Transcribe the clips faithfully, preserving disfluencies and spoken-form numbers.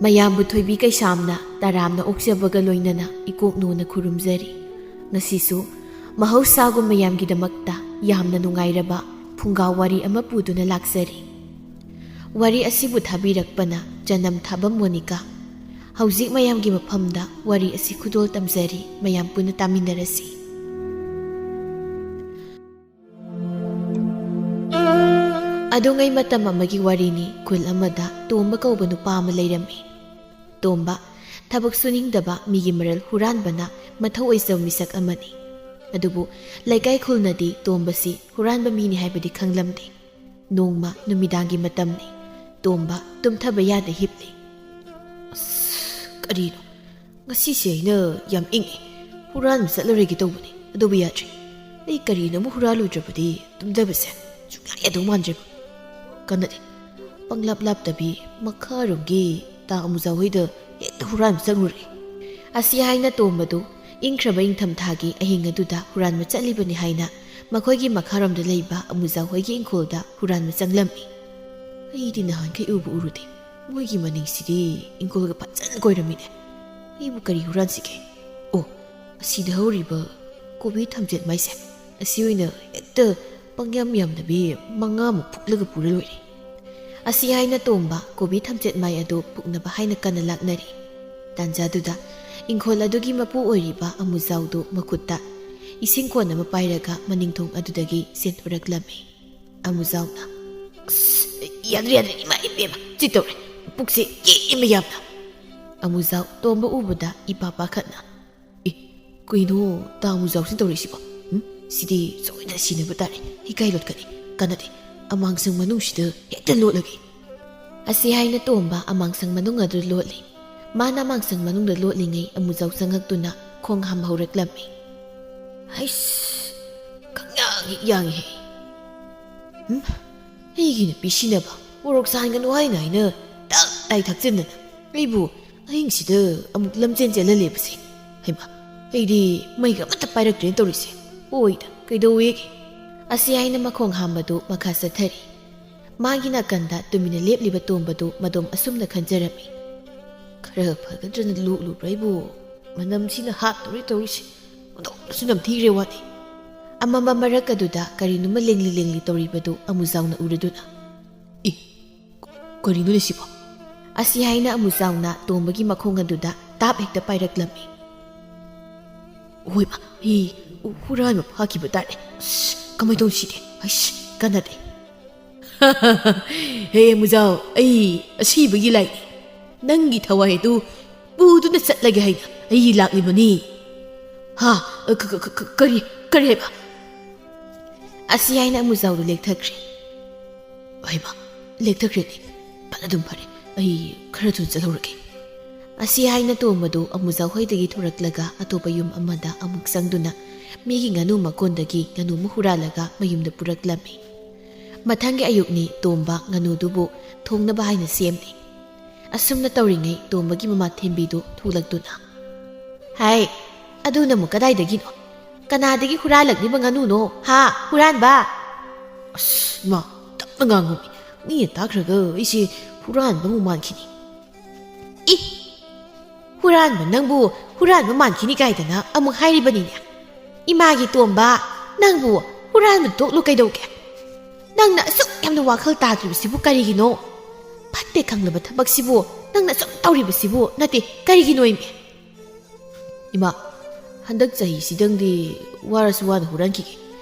ꯑꯌꯥꯝꯕ ꯊꯣꯏꯕꯤ ꯀꯩꯁꯥꯝꯅ ꯇꯔꯥꯝꯅ ꯑꯣꯛꯆꯕꯒ ꯂꯣꯏꯅꯅ ꯏꯀꯣꯛꯅꯣꯅ ꯈꯨꯔꯨꯝꯖꯔꯤ꯫ ꯉꯁꯤꯁꯨ ꯃꯍꯧꯁꯥꯒꯨꯝ ꯃꯌꯥꯝꯒꯤꯗꯃꯛꯇ ꯌꯥꯝꯅ ꯅꯨꯡꯉꯥꯏꯔꯕ ꯐꯨꯡꯒꯥ ꯋꯥꯔꯤ ꯑꯃ ꯄꯨꯗꯨꯅ ꯂꯥꯛꯆꯔꯤ꯫ ꯋꯥꯔꯤ ꯑꯁꯤꯕꯨ ꯊꯥꯕꯤꯔꯛꯄꯅ ꯆꯅꯝ ꯊꯥꯕꯝ ꯃꯣꯅꯤꯀꯥ꯫ ꯍꯧꯖꯤꯛ ꯃꯌꯥꯝꯒꯤ ꯃꯐꯝꯗ ꯋꯥꯔꯤ ꯑꯁꯤ ꯈꯨꯗꯣꯜ ꯇꯝꯖꯔꯤ, ꯃꯌꯥꯝ ꯄꯨꯟꯅ ꯇꯥꯃꯤꯟꯅꯔꯁꯤ꯫ ꯑꯗꯨꯉꯩ ꯃꯇꯝ ꯑꯃꯒꯤ ꯋꯥꯔꯤꯅꯤ꯫ ꯈꯨꯜ ꯑꯃꯗ ꯇꯣꯝꯕ ꯀꯧꯕ ꯅꯨꯄꯥ ꯑꯃ ꯂꯩꯔꯝꯃꯤ꯫ ꯇꯣꯝꯕ ꯊꯕꯛ ꯁꯨꯅꯤꯡꯗꯕ, ꯃꯤꯒꯤ ꯃꯔꯜ ꯍꯨꯔꯥꯟꯕꯅ ꯃꯊꯧ ꯑꯣꯏꯖꯕ ꯃꯤꯁꯛ ꯑꯃꯅꯤ꯫ ꯑꯗꯨꯕꯨ ꯂꯩꯀꯥꯏ ꯈꯨꯜꯅꯗꯤ ꯇꯣꯝꯕꯁꯤ ꯍꯨꯔꯥꯟꯕ ꯃꯤꯅꯤ ꯍꯥꯏꯕꯗꯤ ꯈꯪꯂꯝꯗꯦ꯫ ꯅꯣꯡꯃ ꯅꯨꯃꯤꯗꯥꯡꯒꯤ ꯃꯇꯝꯅꯤ꯫ ꯇꯣꯝꯕ ꯇꯨꯝꯊꯕ ꯌꯥꯗ ꯍꯤꯞꯂꯤ꯫ "ꯑꯁ, ꯀꯔꯤꯅꯣ? ꯉꯁꯤꯁꯦ ꯑꯩꯅ ꯌꯥꯝ ꯏꯪꯉꯤ꯫ ꯍꯨꯔꯥꯟꯕ ꯆꯠꯂꯔꯣꯏꯒꯦ ꯇꯧꯕꯅꯤ, ꯑꯗꯨꯕꯨ ꯌꯥꯗ꯭ꯔꯦ꯫ ꯑꯩ ꯀꯔꯤꯅꯣ ꯑꯃ ꯍꯨꯔꯥꯜꯂꯨꯗ꯭ꯔꯕꯗꯤ ꯇꯨꯝꯊꯕꯁꯦ ꯁꯨꯡꯌꯥ ꯌꯥꯗꯧ ꯃꯥꯟꯗ꯭ꯔꯦꯕ꯫" ꯀꯟꯅꯗꯦ꯫ ꯄꯪꯂꯥꯞ ꯂꯥꯞꯇꯕꯤ ꯃꯈꯥꯔꯣꯝꯒꯤ ꯇꯥ ꯑꯃꯨꯖꯥꯎ ꯍꯣꯏꯗ ꯍꯦꯛꯇ ꯍꯨꯔꯥꯟꯕ ꯆꯪꯉꯨꯔꯦ꯫ ꯑꯁꯤ ꯍꯥꯏꯅ ꯇꯣꯝꯕꯗꯨ ꯏꯪꯈ꯭ꯔꯕ ꯏꯪꯊꯝꯊꯥꯒꯤ ꯑꯍꯤꯡ ꯑꯗꯨꯗ ꯍꯨꯔꯥꯟꯕ ꯆꯠꯂꯤꯕꯅꯤ ꯍꯥꯏꯅ ꯃꯈꯣꯏꯒꯤ ꯃꯈꯥꯔꯣꯝꯗ ꯂꯩꯕ ꯑꯃꯨꯖꯥꯎ ꯍꯣꯏꯒꯤ ꯏꯪꯈꯣꯜꯗ ꯍꯨꯔꯥꯟꯕ ꯆꯪꯂꯝꯃꯤ꯫ ꯑꯩꯗꯤ ꯅꯍꯥꯟꯈꯩ ꯎꯕꯨ ꯎꯔꯨꯗꯦ꯫ ꯃꯣꯏꯒꯤ ꯃꯅꯤꯡꯁꯤꯗꯤ ꯏꯪꯈꯣꯜꯒ ꯐꯖꯅ ꯀꯣꯏꯔꯝꯃꯤꯅꯦ꯫ ꯑꯩꯕꯨ ꯀꯔꯤ ꯍꯨꯔꯥꯟꯁꯤꯒꯦ? ꯑꯣ, ꯑꯁꯤꯗ ꯍꯧꯔꯤꯕ ꯀꯣꯕꯤ ꯊꯝꯆꯦꯠ ꯃꯥꯏꯁꯦ, ꯑꯁꯤ ꯑꯣꯏꯅ ꯍꯦꯛꯇ ꯄꯪꯌꯥꯝ ꯌꯥꯝꯗꯕꯤ ꯃꯉꯥꯃꯨꯛ ꯐꯨꯛꯂꯒ ꯄꯨꯔ ꯂꯣꯏꯔꯦ꯫ ꯑꯁꯤ ꯍꯥꯏꯅ ꯇꯣꯝꯕ ꯀꯣꯕꯤ ꯊꯝꯆꯦꯠ ꯃꯥꯏ ꯑꯗꯨ ꯐꯨꯛꯅꯕ ꯍꯥꯏꯅ ꯀꯟꯅ ꯂꯥꯛꯅꯔꯤ꯫ ꯇꯥꯟꯖꯥꯗꯨꯗ ꯏꯪꯈꯣꯜ ꯑꯗꯨꯒꯤ ꯃꯄꯨ ꯑꯣꯏꯔꯤꯕ ꯑꯃꯨꯖꯥꯎꯗꯨ ꯃꯈꯨꯠꯇ ꯏꯁꯤꯡ ꯀꯣꯟ ꯑꯃ ꯄꯥꯏꯔꯒ ꯃꯅꯤꯡꯊꯣꯡ ꯑꯗꯨꯗꯒꯤ ꯆꯦꯟꯊꯣꯔꯛꯂꯝꯃꯤ꯫ ꯑꯃꯨꯖꯥꯎꯅ, "ꯑꯁ, ꯌꯥꯗ꯭ꯔꯦ, ꯌꯥꯗ꯭ꯔꯦ, ꯏꯃꯥ ꯏꯕꯦꯝꯃ, ꯆꯤꯠ ꯇꯧꯔꯦ, ꯄꯨꯛꯁꯦ ꯌꯦꯛꯏꯃ ꯌꯥꯝꯅ꯫" ꯑꯃꯨꯖꯥꯎ ꯇꯣꯝꯕ ꯎꯕꯗ ꯏꯄꯥ ꯄꯥꯈꯠꯅ, "ꯑꯦ, ꯀꯩꯅꯣ ꯇꯥ ꯑꯃꯨꯖꯥꯎꯁꯤꯅ ꯇꯧꯔꯤꯁꯤꯕꯣ? ꯎꯝ, ꯁꯤꯗꯤ ꯁꯣꯏꯗꯅ ꯁꯤꯅꯕ ꯇꯥꯔꯦ꯫ ꯏꯀꯥꯏ ꯂꯣꯠꯀꯅꯤ, ꯀꯥꯟꯅꯗꯦ꯫ ꯑꯃꯥꯡꯁꯪ ꯃꯅꯨꯡꯁꯤꯗ ꯍꯦꯛꯇ ꯂꯣꯠꯂꯒꯦ꯫" ꯑꯁꯤ ꯍꯥꯏꯅ ꯇꯣꯝꯕ ꯑꯃꯥꯡꯁꯪ ꯃꯅꯨꯡ ꯑꯗꯨ ꯂꯣꯠꯂꯤ꯫ ꯃꯥꯅ ꯑꯃꯥꯡꯁꯪ ꯃꯅꯨꯡꯗ ꯂꯣꯠꯂꯤꯉꯩ ꯑꯃꯨꯖꯥꯎ ꯆꯪꯉꯛꯇꯨꯅ ꯈꯣꯡ ꯍꯥꯝ ꯍꯧꯔꯛꯂꯝꯃꯤ꯫ "ꯍꯩꯁ, ꯈꯪꯌꯥꯡ ꯍꯦꯛ ꯌꯥꯡꯉꯤꯍꯦ꯫ ꯎꯝ, ꯑꯩꯒꯤ ꯅꯨꯄꯤ ꯁꯤꯅꯕ ꯃꯣꯔꯣꯛ ꯁꯥꯍꯟꯒꯅꯨ ꯍꯥꯏꯅ ꯍꯥꯏꯅ ꯇꯞ ꯇꯥꯏ ꯊꯛꯆꯤꯟꯗꯅ ꯑꯩꯕꯨ ꯑꯍꯤꯡꯁꯤꯗ ꯑꯃꯨꯛ ꯂꯝꯖꯦꯟ ꯆꯦꯜꯍꯜꯂꯦꯕꯁꯦ꯫ ꯍꯩꯃꯥ, ꯑꯩꯗꯤ ꯃꯩꯒ ꯑꯃꯠꯇ ꯄꯥꯏꯔꯛꯇ꯭ꯔꯦꯅ ꯇꯧꯔꯤꯁꯦ꯫ ꯑꯣꯏꯗ, ꯀꯩꯗꯧꯋꯦꯒꯦ?" ꯑꯁꯤ ꯍꯥꯏꯅ ꯃꯈꯣꯡ ꯍꯥꯝꯕꯗꯨ ꯃꯈꯥ ꯆꯠꯊꯔꯤ꯫ ꯃꯥꯒꯤ ꯅꯥꯀꯟꯗ ꯇꯨꯃꯤꯟꯅ ꯂꯦꯞꯂꯤꯕ ꯇꯣꯝꯕꯗꯨ ꯃꯗꯣꯝ ꯑꯁꯨꯝꯅ ꯈꯟꯖꯔꯝꯃꯤ꯫ ꯈꯔ ꯐꯒꯗ꯭ꯔꯅ ꯂꯣꯛꯂꯨꯕ꯭ꯔꯥ ꯑꯩꯕꯨ? ꯃꯅꯝꯁꯤꯅ ꯍꯥꯠꯇꯧꯔꯤ ꯇꯧꯔꯤꯁꯦ꯫ ꯑꯣꯟꯊꯣꯛꯅꯁꯨ ꯅꯝꯊꯤꯈ꯭ꯔꯦ ꯋꯥꯅꯤ꯫ ꯑꯃꯝꯕ ꯃꯔꯛ ꯑꯗꯨꯗ ꯀꯔꯤꯅꯣꯃ ꯂꯦꯡꯂꯤ ꯂꯦꯡꯂꯤ ꯇꯧꯔꯤꯕꯗꯨ ꯑꯃꯨꯖꯥꯎꯅ ꯎꯔꯗꯨꯅ, "ꯏ, ꯀꯔꯤꯅꯣꯅꯦ ꯁꯤꯕꯣ?" ꯑꯁꯤ ꯍꯥꯏꯅ ꯑꯃꯨꯖꯥꯎꯅ ꯇꯣꯝꯕꯒꯤ ꯃꯈꯣꯡ ꯑꯗꯨꯗ ꯇꯥꯞ ꯍꯦꯛꯇ ꯄꯥꯏꯔꯛꯂꯝꯃꯤ꯫ "ꯍꯣꯏꯃ, ꯏ, ꯍꯨꯔꯥꯟꯕ ꯐꯥꯈꯤꯕ ꯇꯥꯔꯦ꯫ ꯑꯁ, ꯀꯃꯥꯏ ꯇꯧꯁꯤꯒꯦ? ꯑꯁ, ꯀꯥꯟꯅꯗꯦ꯫" "ꯍꯦ ꯑꯃꯨꯖꯥꯎ, ꯑꯩ ꯑꯁꯤꯕꯒꯤ ꯂꯥꯏꯅꯤ꯫ ꯅꯪꯒꯤ ꯊꯋꯥꯏ ꯑꯗꯨ ꯄꯨꯗꯨꯅ ꯆꯠꯂꯒꯦ ꯍꯥꯏꯅ ꯑꯩ ꯂꯥꯛꯂꯤꯕꯅꯤ꯫" "ꯍꯥ? ꯀ-, ꯀ-, ꯀ-, ꯀ-, ꯀꯔꯤ, ꯀꯔꯤ ꯍꯥꯏꯕ?" ꯑꯁꯤ ꯍꯥꯏꯅ ꯑꯃꯨꯖꯥꯎꯗꯨ ꯂꯦꯛꯊꯈ꯭ꯔꯦ꯫ "ꯍꯩꯃ, ꯂꯦꯛꯊꯈ꯭ꯔꯦꯅꯦ꯫ ꯐꯅ ꯑꯗꯨꯝ ꯐꯔꯦ꯫ ꯑꯩ ꯈꯔ ꯊꯨꯅ ꯆꯠꯍꯧꯔꯒꯦ꯫" ꯑꯁꯤ ꯍꯥꯏꯅ ꯇꯣꯝꯕꯗꯨ ꯑꯃꯨꯖꯥꯎ ꯍꯣꯏꯗꯒꯤ ꯊꯣꯔꯛꯂꯒ ꯑꯇꯣꯞꯄ ꯌꯨꯝ ꯑꯃꯗ ꯑꯃꯨꯛ ꯆꯪꯗꯨꯅ ꯃꯤꯒꯤ ꯉꯥꯅꯨ ꯃꯀꯣꯟꯗꯒꯤ ꯉꯥꯅꯨ ꯑꯃ ꯍꯨꯔꯥꯜꯂꯒ ꯃꯌꯨꯝꯗ ꯄꯨꯔꯛꯂꯝꯃꯤ꯫ ꯃꯊꯪꯒꯤ ꯑꯌꯨꯛꯅꯤ ꯇꯣꯝꯕ ꯉꯥꯅꯨꯗꯨꯕꯨ ꯊꯣꯡꯅꯕ ꯍꯥꯏꯅ ꯁꯦꯝꯂꯤ꯫ ꯑꯁꯨꯝꯅ ꯇꯧꯔꯤꯉꯩ ꯇꯣꯝꯕꯒꯤ ꯃꯃꯥ ꯊꯦꯝꯕꯤꯗꯨ ꯊꯣꯛꯂꯛꯇꯨꯅ, "ꯍꯥꯏ, ꯑꯗꯨꯅ ꯑꯃꯨꯛ ꯀꯗꯥꯏꯗꯒꯤꯅꯣ? ꯀꯅꯥꯗꯒꯤ ꯍꯨꯔꯥꯜꯂꯛꯂꯤꯕ ꯉꯥꯅꯨꯅꯣ, ꯍꯥ, ꯍꯨꯔꯥꯟꯕ?" "ꯑꯁ, ꯏꯃꯥ, ꯇꯞꯅ ꯉꯥꯡꯉꯨꯃꯤ꯫ ꯃꯤꯅ ꯇꯥꯈ꯭ꯔꯒ ꯑꯩꯁꯦ ꯍꯨꯔꯥꯟꯕ ꯑꯃꯨꯛ ꯃꯥꯟꯈꯤꯅꯤ꯫" "ꯏ! ꯍꯨꯔꯥꯟꯕ ꯅꯪꯕꯨ ꯍꯨꯔꯥꯟꯕ ꯃꯥꯟꯈꯤꯅꯤ ꯀꯥꯏꯗꯅ ꯑꯃꯨꯛ ꯍꯥꯏꯔꯤꯕꯅꯤꯅꯦ꯫ ꯏꯃꯥꯒꯤ ꯇꯣꯝꯕ, ꯅꯪꯕꯨ ꯍꯨꯔꯥꯟꯕ ꯇꯣꯛꯂꯨ ꯀꯩꯗꯧꯒꯦ? ꯅꯪꯅ ꯑꯁꯨꯛ ꯌꯥꯝꯅ ꯋꯥꯈꯜ ꯇꯥꯗ꯭ꯔꯤꯕꯁꯤꯕꯨ ꯀꯔꯤꯒꯤꯅꯣ? ꯐꯠꯇꯦ ꯈꯪꯂꯕ ꯊꯕꯛꯁꯤꯕꯨ ꯅꯪꯅ ꯑꯁꯨꯛ ꯇꯧꯔꯤꯕꯁꯤꯕꯨ, ꯅꯠꯇꯦ, ꯀꯔꯤꯒꯤꯅꯣ ꯏꯃꯦ?" "ꯏꯃꯥ, ꯍꯟꯗꯛ ꯆꯍꯤꯁꯤꯗꯪꯗꯤ ꯋꯥꯔꯁꯨ ꯋꯥꯅ ꯍꯨꯔꯥꯟꯈꯤꯒꯦ꯫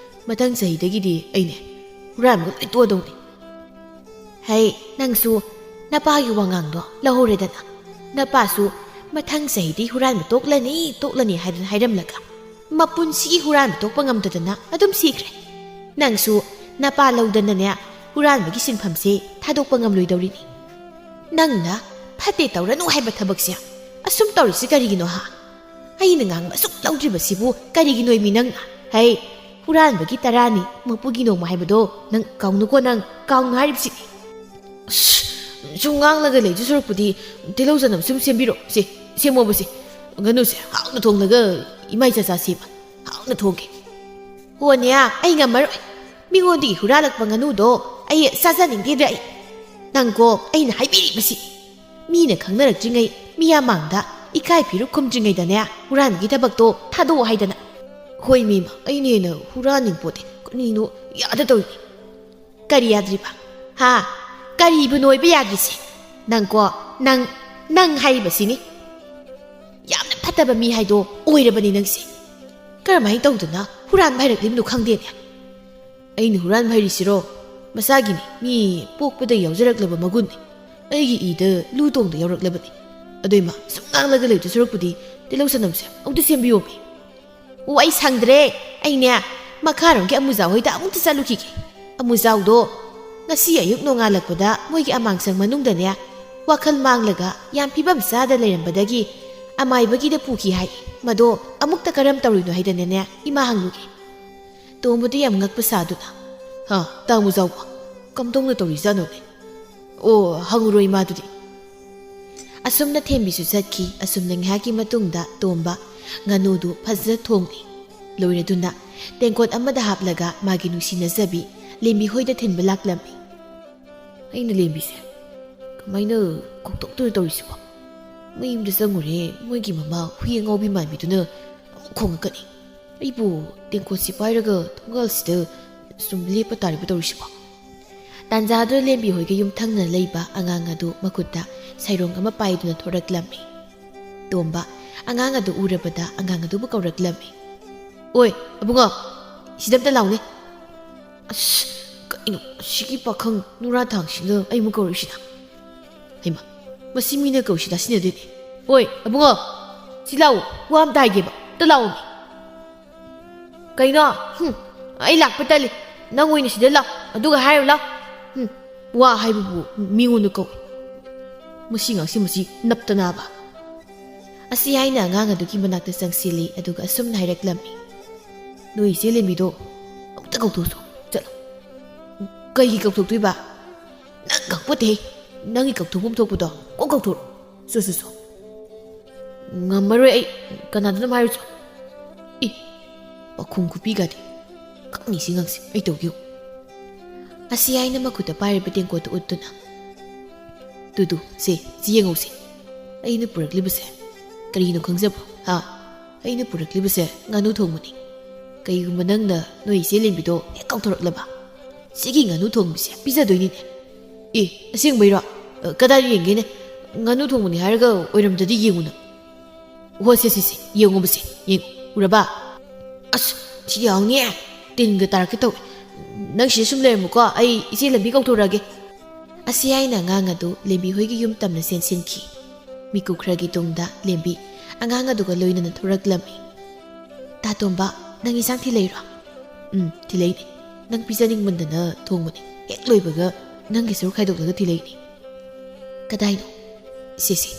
ꯃꯊꯪ ꯆꯍꯤꯗꯒꯤꯗꯤ ꯑꯩꯅꯦ ꯍꯨꯔꯥꯟꯕꯒ ꯂꯣꯏ ꯇꯣꯛꯑꯗꯧꯅꯤ꯫" "ꯍꯩ, ꯅꯪꯁꯨ ꯅꯄꯥꯒꯤ ꯋꯥꯉꯥꯡꯗꯣ ꯂꯧꯍꯧꯔꯦꯗꯅ꯫ ꯅꯄꯥꯁꯨ ꯃꯊꯪ ꯆꯍꯤꯗꯤ ꯍꯨꯔꯥꯟꯕ ꯇꯣꯛꯂꯅꯤ, ꯇꯣꯛꯂꯅꯤ ꯍꯥꯏꯗꯅ ꯍꯥꯏꯔꯝꯂꯒ ꯃꯄꯨꯟꯁꯤꯒꯤ ꯍꯨꯔꯥꯟꯕ ꯇꯣꯛꯄ ꯉꯝꯗꯗꯅ ꯑꯗꯨꯝ ꯁꯤꯈ꯭ꯔꯦ꯫ ꯅꯪꯁꯨ ꯅꯄꯥ ꯂꯧꯗꯅꯅꯦ ꯍꯨꯔꯥꯟꯕꯒꯤ ꯁꯤꯟꯐꯝꯁꯦ ꯊꯥꯗꯣꯛꯄ ꯉꯝꯂꯣꯏꯗꯧꯔꯤꯅꯤ꯫ ꯅꯪꯅ ꯐꯠꯇꯦ ꯇꯧꯔꯅꯨ ꯍꯥꯏꯕ ꯊꯕꯛꯁꯦ ꯑꯁꯨꯝ ꯇꯧꯔꯤꯁꯤ ꯀꯔꯤꯒꯤꯅꯣ ꯍꯥ? ꯑꯩꯅ ꯉꯥꯡꯕ ꯑꯁꯨꯛ ꯂꯧꯗ꯭ꯔꯤꯕꯁꯤꯕꯨ ꯀꯔꯤꯒꯤꯅꯣ ꯃꯤ ꯅꯪꯅ? ꯍꯩ, ꯍꯨꯔꯥꯟꯕꯒꯤ ꯇꯔꯥꯅꯤ, ꯃꯄꯨꯒꯤ ꯅꯣꯡꯃ ꯍꯥꯏꯕꯗꯣ ꯅꯪ ꯀꯥꯎꯅꯨꯀꯣ, ꯅꯪ ꯀꯥꯎꯅꯨ ꯍꯥꯏꯔꯤꯕꯁꯤꯅꯤ꯫" "ꯑꯁ, ꯁꯨꯝ ꯉꯥꯡꯂꯒ ꯂꯩꯗꯨ ꯁꯔꯨꯛꯄꯨꯗꯤ ꯇꯤꯜꯍꯧ ꯆꯅꯝ ꯁꯨꯝ ꯁꯦꯝꯕꯤꯔꯣ꯫ ꯁꯦ, ꯁꯦꯝꯃꯣꯕ ꯁꯦ꯫ ꯉꯥꯅꯨꯁꯦ ꯍꯥꯎꯅ ꯊꯣꯡꯂꯒ ꯏꯃꯥ ꯏꯆꯥ ꯆꯥꯁꯦꯕ꯫ ꯍꯥꯎꯅ ꯊꯣꯡꯒꯦ꯫" "ꯍꯣꯅꯦ, ꯑꯩ ꯉꯝꯃꯔꯣꯏ꯫ ꯃꯤꯉꯣꯟꯗꯒꯤ ꯍꯨꯔꯥꯜꯂꯛꯄ ꯉꯥꯅꯨꯗꯣ ꯑꯩ ꯆꯥꯖꯅꯤꯡꯗꯦꯗ ꯑꯩ꯫ ꯅꯪꯀꯣ, ꯑꯩꯅ ꯍꯥꯏꯕꯤꯔꯤꯕꯁꯤ ꯃꯤꯅ ꯈꯪꯅꯔꯛꯇ꯭ꯔꯤꯉꯩ ꯃꯤ ꯃꯃꯥꯡꯗ ꯏꯀꯥꯏ ꯐꯤꯔꯨꯛ ꯈꯨꯝꯗ꯭ꯔꯤꯉꯩꯗꯅꯦ ꯍꯨꯔꯥꯟꯕꯒꯤ ꯊꯕꯛꯇꯣ ꯊꯥꯗꯣꯛꯑꯣ ꯍꯥꯏꯗꯅ꯫ ꯍꯣꯏ ꯃꯦꯝꯃ, ꯑꯩꯅ ꯍꯦꯟꯅ ꯍꯨꯔꯥꯟꯅꯤꯡꯄꯣꯠꯇꯦ꯫ ꯀꯔꯤꯅꯣ ꯌꯥꯗ ꯇꯧꯔꯤꯅꯤ꯫ ꯀꯔꯤ ꯌꯥꯗ꯭ꯔꯤꯕ? ꯍꯥ? ꯀꯔꯤꯕꯨ ꯅꯣꯏꯕ ꯌꯥꯗ꯭ꯔꯤꯁꯦ? ꯅꯪꯀꯣ, ꯅꯪ, ꯅꯪ ꯍꯥꯏꯔꯤꯕꯁꯤꯅꯤ꯫ ꯌꯥꯝꯅ ꯐꯠꯇꯕ ꯃꯤ ꯍꯥꯏꯗꯣ ꯑꯣꯏꯔꯕꯅꯤ ꯅꯪꯁꯦ꯫ ꯀꯔꯝꯍꯥꯏꯅ ꯇꯧꯗꯅ ꯍꯨꯔꯥꯟꯕ ꯍꯩꯔꯛꯂꯤꯕꯅꯣ ꯈꯪꯗꯦꯅꯦ꯫ ꯑꯩꯅ ꯍꯨꯔꯥꯟꯕ ꯍꯩꯔꯤꯁꯤꯔꯣ? ꯃꯁꯥꯒꯤꯅꯤ, ꯃꯤ ꯄꯣꯛꯄꯗ ꯌꯥꯎꯖꯔꯛꯂꯕ ꯃꯒꯨꯟꯅꯤ꯫ ꯑꯩꯒꯤ ꯏꯗ ꯂꯨ ꯇꯣꯡꯗ ꯌꯥꯎꯔꯛꯂꯕꯅꯤ꯫ ꯑꯗꯨꯏꯃ ꯁꯨꯝ ꯉꯥꯡꯂꯒ ꯂꯩꯕ ꯁꯔꯨꯛꯄꯨꯗꯤ ꯇꯤꯜꯍꯧ ꯆꯅꯝꯁꯦ ꯑꯃꯨꯛꯇ ꯁꯦꯝꯕꯤꯌꯣꯃꯤ꯫ ꯑꯣ, ꯑꯩ ꯁꯪꯗ꯭ꯔꯦ꯫ ꯑꯩꯅꯦ ꯃꯈꯥꯔꯣꯝꯒꯤ ꯑꯃꯨꯖꯥꯎ ꯍꯣꯏꯗ ꯑꯃꯨꯛꯇ ꯆꯠꯂꯨꯈꯤꯒꯦ꯫ ꯑꯃꯨꯖꯥꯎꯗꯣ ꯉꯁꯤ ꯑꯌꯨꯛ ꯅꯣꯡꯉꯥꯜꯂꯛꯄꯗ ꯃꯣꯏꯒꯤ ꯑꯃꯥꯡꯁꯪ ꯃꯅꯨꯡꯗꯅꯦ ꯋꯥꯈꯜ ꯃꯥꯡꯂꯒ ꯌꯥꯝ ꯐꯤꯕꯝ ꯆꯥꯗ ꯂꯩꯔꯝꯕꯗꯒꯤ ꯑꯃꯥꯏꯕꯒꯤꯗ ꯄꯨꯈꯤ ꯍꯥꯏ꯫ ꯃꯗꯣ ꯑꯃꯨꯛꯇ ꯀꯔꯝ ꯇꯧꯔꯤꯅꯣ ꯍꯥꯏꯗꯅꯅꯦ ꯏꯃꯥ ꯍꯪꯂꯨꯒꯦ꯫ ꯇꯣꯝꯕꯗꯤ ꯌꯥꯝ ꯉꯛꯄ ꯁꯥꯗꯨꯅ, "ꯍꯥ, ꯇꯥ ꯑꯃꯨꯖꯥꯎꯕ, ꯀꯝꯗꯧꯅ ꯇꯧꯔꯤꯖꯥꯠꯅꯣꯅꯦ?" "ꯑꯣ, ꯍꯪꯉꯨꯔꯣ ꯏꯃꯥꯗꯨꯗꯤ꯫" ꯑꯁꯨꯝꯅ ꯊꯦꯝꯕꯤꯁꯨ ꯆꯠꯈꯤ꯫ ꯑꯁꯨꯝꯅ ꯉꯥꯏꯍꯥꯛꯀꯤ ꯃꯇꯨꯡꯗ ꯇꯣꯝꯕ ꯉꯥꯅꯨꯗꯨ ꯐꯖꯅ ꯊꯣꯡꯂꯤ꯫ ꯂꯣꯏꯔꯗꯨꯅ ꯇꯦꯡꯀꯣꯠ ꯑꯃꯗ ꯍꯥꯞꯂꯒ ꯃꯥꯒꯤ ꯅꯨꯡꯁꯤꯅꯖꯕꯤ ꯂꯦꯝꯕꯤ ꯍꯣꯏꯗ ꯊꯤꯟꯕ ꯂꯥꯛꯂꯝꯃꯤ꯫ ꯑꯩꯅ ꯂꯦꯝꯕꯤꯁꯦ ꯀꯃꯥꯏꯅ ꯀꯧꯊꯣꯛꯇꯣꯏꯅꯣ ꯇꯧꯔꯤꯁꯤꯕꯣ? ꯃꯌꯨꯝꯗ ꯆꯪꯉꯨꯔꯦ, ꯃꯣꯏꯒꯤ ꯃꯃꯥ ꯍꯨꯏ ꯑꯉꯥꯎꯕꯤ ꯃꯥꯟꯕꯤꯗꯨꯅ ꯑꯃꯨꯛ ꯈꯣꯡꯉꯛꯀꯅꯤ꯫ ꯑꯩꯕꯨ ꯇꯦꯡꯀꯣꯠꯁꯤ ꯄꯥꯏꯔꯒ ꯊꯣꯡꯒꯥꯜꯁꯤꯗ ꯁꯨꯝ ꯂꯦꯞꯄ ꯇꯥꯔꯤꯕ ꯇꯧꯔꯤꯁꯤꯕꯣ? ꯇꯥꯟꯖꯥꯗꯨꯗ ꯂꯦꯝꯕꯤ ꯍꯣꯏꯒ ꯌꯨꯝꯊꯪꯅ ꯂꯩꯕ ꯑꯉꯥꯡ ꯑꯗꯨ ꯃꯈꯨꯠꯇ ꯁꯩꯔꯣꯡ ꯑꯃ ꯄꯥꯏꯗꯨꯅ ꯊꯣꯔꯛꯂꯝꯃꯤ꯫ ꯇꯣꯝꯕ ꯑꯉꯥꯡ ꯑꯗꯨ ꯎꯔꯕꯗ ꯑꯉꯥꯡ ꯑꯗꯨꯕꯨ ꯀꯧꯔꯛꯂꯝꯃꯤ꯫ "ꯑꯣꯏ, ꯑꯕꯨꯡꯉꯣ, ꯁꯤꯗ ꯑꯝꯇ ꯂꯥꯎꯅꯦ꯫" "ꯑꯁ, ꯀꯩꯅꯣ ꯑꯁꯤꯒꯤ ꯄꯥꯈꯪ ꯅꯨꯔꯥ ꯊꯥꯡꯁꯤꯅ ꯑꯩꯕꯨ ꯀꯧꯔꯛꯏꯁꯤꯅ? ꯍꯩꯃꯥ, ꯃꯁꯤ ꯃꯤꯅ ꯀꯧꯔꯤꯁꯤ ꯇꯥꯁꯤꯟꯅꯗꯦꯅꯦ꯫ ꯑꯣꯏ, ꯑꯕꯨꯡꯉꯣ, ꯁꯤ ꯂꯥꯛꯎ, ꯋꯥ ꯑꯝꯇ ꯍꯥꯏꯒꯦꯕ, ꯑꯝꯇ ꯂꯥꯛꯑꯣꯃꯤ꯫" "ꯀꯩꯅꯣ? ꯍꯨꯝ, ꯑꯩ ꯂꯥꯛꯄ ꯇꯜꯂꯤ꯫ ꯅꯪ ꯑꯣꯏꯅ ꯁꯤꯗ ꯂꯥꯛ, ꯑꯗꯨꯒ ꯍꯥꯏꯔꯨ ꯂꯥꯛ꯫ ꯍꯨꯝ, ꯋꯥ ꯍꯥꯏꯕꯕꯨ ꯃꯤꯉꯣꯟꯗ ꯀꯧꯏ꯫ ꯃꯁꯤ ꯉꯥꯡꯁꯤ ꯃꯁꯤ ꯅꯞꯇꯅꯕ꯫" ꯑꯁꯤ ꯍꯥꯏꯅ ꯑꯉꯥꯡ ꯑꯗꯨꯒꯤ ꯃꯅꯥꯛꯇ ꯆꯪꯁꯤꯜꯂꯤ, ꯑꯗꯨꯒ ꯑꯁꯨꯝꯅ ꯍꯥꯏꯔꯛꯂꯝꯃꯤ꯫ "ꯅꯣꯏ ꯏꯆꯦ ꯂꯦꯝꯕꯤꯗꯣ ꯑꯃꯨꯛꯇ ꯀꯧꯊꯣꯛꯁꯨ, ꯆꯠꯂꯣ꯫" "ꯀꯩꯒꯤ ꯀꯧꯊꯣꯛꯇꯣꯏꯕ? ꯅꯪ ꯈꯪꯄꯣꯠꯇꯦꯍꯦ꯫ ꯅꯪꯒꯤ ꯀꯧꯊꯣꯛꯐꯝ ꯊꯣꯛꯄꯗꯣ ꯀꯣꯛ ꯀꯧꯊꯣꯔꯛꯑꯣ꯫ ꯁꯣ, ꯁꯣ, ꯁꯣ꯫" "ꯉꯝꯃꯔꯣꯏ ꯑꯩ꯫ ꯀꯅꯥꯗꯅꯣ ꯍꯥꯏꯔꯨꯆꯣ꯫" "ꯏ, ꯄꯥꯈꯨꯝ ꯈꯨꯄꯤꯒꯗꯤ꯫ ꯈꯪꯅꯤ ꯁꯤ ꯉꯥꯡꯁꯦ, ꯑꯩ ꯇꯧꯒꯦ ꯌꯦꯡꯉꯨ꯫" ꯑꯁꯤ ꯍꯥꯏꯅ ꯃꯈꯨꯠꯇ ꯄꯥꯏꯔꯤꯕ ꯇꯦꯡꯀꯣꯠꯇꯨ ꯎꯠꯇꯨꯅ, "ꯇꯨ, ꯇꯨ, ꯁꯦ, ꯁꯤ ꯌꯦꯡꯉꯧꯁꯦ꯫ ꯑꯩꯅ ꯄꯨꯔꯛꯂꯤꯕꯁꯦ ꯀꯔꯤꯅꯣ ꯈꯪꯖꯕ꯭ꯔꯣ? ꯍꯥ? ꯑꯩꯅ ꯄꯨꯔꯛꯂꯤꯕꯁꯦ ꯉꯥꯅꯨ ꯊꯣꯡꯕꯅꯤ꯫ ꯀꯩꯒꯨꯝꯕ ꯅꯪꯅ ꯅꯣꯏ ꯏꯆꯦ ꯂꯦꯝꯕꯤꯗꯣ ꯍꯦꯛ ꯀꯥꯎꯊꯣꯔꯛꯂꯕ, ꯁꯤꯒꯤ ꯉꯥꯅꯨ ꯊꯣꯡꯕꯁꯦ ꯄꯤꯖꯗꯣꯏꯅꯤꯅꯦ꯫ ꯑꯦ, ꯑꯁꯦꯡꯕꯩꯔꯣ? ꯑ, ꯀꯗꯥꯏꯗ ꯌꯦꯡꯒꯦꯅꯦ? ꯉꯥꯅꯨ ꯊꯣꯡꯕꯅꯤ ꯍꯥꯏꯔꯒ ꯑꯣꯏꯔꯝꯗ꯭ꯔꯗꯤ ꯌꯦꯡꯉꯨꯅ꯫ ꯍꯣ, ꯁꯦ, ꯁꯦ, ꯁꯦ, ꯌꯦꯡꯉꯨꯕꯁꯦ, ꯌꯦꯡꯉꯨ꯫ ꯎꯔꯕ? ꯑꯁ, ꯊꯤ ꯌꯥꯎꯅꯤꯌꯦ꯫ ꯇꯤꯟꯒ ꯇꯥꯔꯛꯀꯦ ꯇꯧꯋꯦ꯫ ꯅꯪ ꯁꯤꯗ ꯁꯨꯝ ꯂꯩꯔꯝꯃꯨꯀꯣ, ꯑꯩ ꯏꯆꯦ ꯂꯦꯝꯕꯤ ꯀꯧꯊꯣꯔꯛꯑꯒꯦ꯫ ꯑꯁꯤ ꯍꯥꯏꯅ ꯑꯉꯥꯡ ꯑꯗꯨ ꯂꯦꯝꯕꯤ ꯍꯣꯏꯒꯤ ꯌꯨꯝ ꯇꯝꯅ ꯆꯦꯟꯁꯤꯟꯈꯤ꯫ ꯃꯤꯀꯨꯞ ꯈꯔꯒꯤ ꯇꯨꯡꯗ ꯂꯦꯝꯕꯤ ꯑꯉꯥꯡ ꯑꯗꯨꯒ ꯂꯣꯏꯅꯅ ꯊꯣꯔꯛꯂꯝꯃꯤ꯫ "ꯇꯥ ꯇꯣꯝꯕ, ꯅꯪ ꯏꯟꯁꯥꯡ ꯊꯤꯜꯂꯛꯏꯔꯣ?" "ꯎꯝ, ꯊꯤꯜꯂꯛꯏꯅꯦ꯫ ꯅꯪ ꯄꯤꯖꯅꯤꯡꯃꯟꯗꯅ ꯊꯣꯡꯕꯅꯦ꯫ ꯍꯦꯛ ꯂꯣꯏꯕꯒ ꯅꯪꯒꯤ ꯁꯔꯨꯛ ꯈꯥꯏꯗꯣꯛꯂꯒ ꯊꯤꯜꯂꯛꯏꯅꯦ꯫" "ꯀꯗꯥꯏꯅꯣ?" "ꯁꯤꯁꯦ꯫"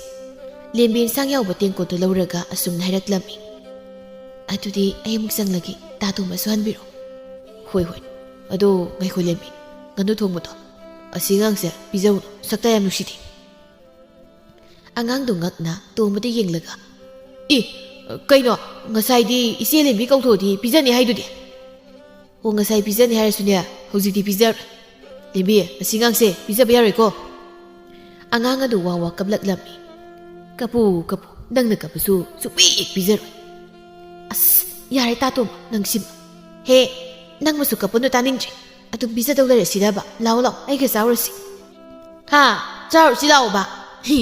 ꯂꯦꯝꯕꯤ ꯏꯟꯁꯥꯡ ꯌꯥꯎꯕ ꯇꯦꯡꯀꯣꯠꯇꯨ ꯂꯧꯔꯒ ꯑꯁꯨꯝꯅ ꯍꯥꯏꯔꯛꯂꯝꯃꯤ꯫ "ꯑꯗꯨꯗꯤ ꯑꯩ ꯑꯃꯨꯛ ꯆꯪꯂꯒꯦ, ꯇꯥ ꯇꯣꯝꯕꯁꯨ ꯍꯟꯕꯤꯔꯣ꯫" "ꯍꯣꯏ, ꯍꯣꯏ꯫ ꯑꯗꯣ ꯉꯥꯏꯈꯣ ꯂꯦꯝꯕꯤ, ꯉꯥꯅꯨ ꯊꯣꯡꯕꯗꯣ ꯑꯁꯤ ꯑꯉꯥꯡꯁꯦ ꯄꯤꯖꯧꯅꯨ, ꯁꯛꯇ ꯌꯥꯝ ꯅꯨꯡꯁꯤꯗꯦ꯫" ꯑꯉꯥꯡꯗꯨ ꯉꯛꯅ ꯇꯣꯝꯕꯗ ꯌꯦꯡꯂꯒ, "ꯑꯦ, ꯀꯩꯅꯣ? ꯉꯁꯥꯏꯗꯤ ꯏꯆꯦ ꯂꯦꯝꯕꯤ ꯀꯧꯊꯣꯛꯑꯗꯤ ꯄꯤꯖꯅꯤ ꯍꯥꯏꯗꯨꯗꯤ?" "ꯑꯣ, ꯉꯁꯥꯏ ꯄꯤꯖꯅꯤ ꯍꯥꯏꯔꯁꯨꯅꯦ, ꯍꯧꯖꯤꯛꯇꯤ ꯄꯤꯖꯔꯣꯏ꯫ ꯂꯦꯝꯕꯤ, ꯃꯁꯤ ꯑꯉꯥꯡꯁꯦ ꯄꯤꯖꯕ ꯌꯥꯔꯣꯏꯀꯣ꯫" ꯑꯉꯥꯡ ꯑꯗꯨ ꯋꯥ ꯋꯥ ꯀꯞꯂꯛꯂꯝꯃꯤ꯫ "ꯀꯞꯄꯨ, ꯀꯞꯄꯨ, ꯅꯪꯅ ꯀꯞꯄꯁꯨ ꯁꯨꯛꯄꯤ ꯍꯦꯛ ꯄꯤꯖꯔꯣꯏ꯫" "ꯑꯁ, ꯌꯥꯔꯦ ꯇꯥ ꯇꯣꯝꯕ, ꯅꯪꯁꯤꯃ꯫ ꯍꯦ, ꯅꯪꯃꯁꯨ ꯀꯞꯄꯅꯨ, ꯇꯥꯅꯤꯡꯗ꯭ꯔꯦ꯫ ꯑꯗꯨꯝ ꯄꯤꯖꯗꯧ ꯂꯩꯔꯁꯤꯗꯕ꯫ ꯂꯥꯛꯑꯣ, ꯂꯥꯛꯑꯣ, ꯑꯩꯒ ꯆꯥꯎꯔꯁꯤ꯫" "ꯍꯥ? ꯆꯥꯎꯔꯁꯤ ꯂꯥꯛꯑꯣꯕ꯫" "ꯍꯤ,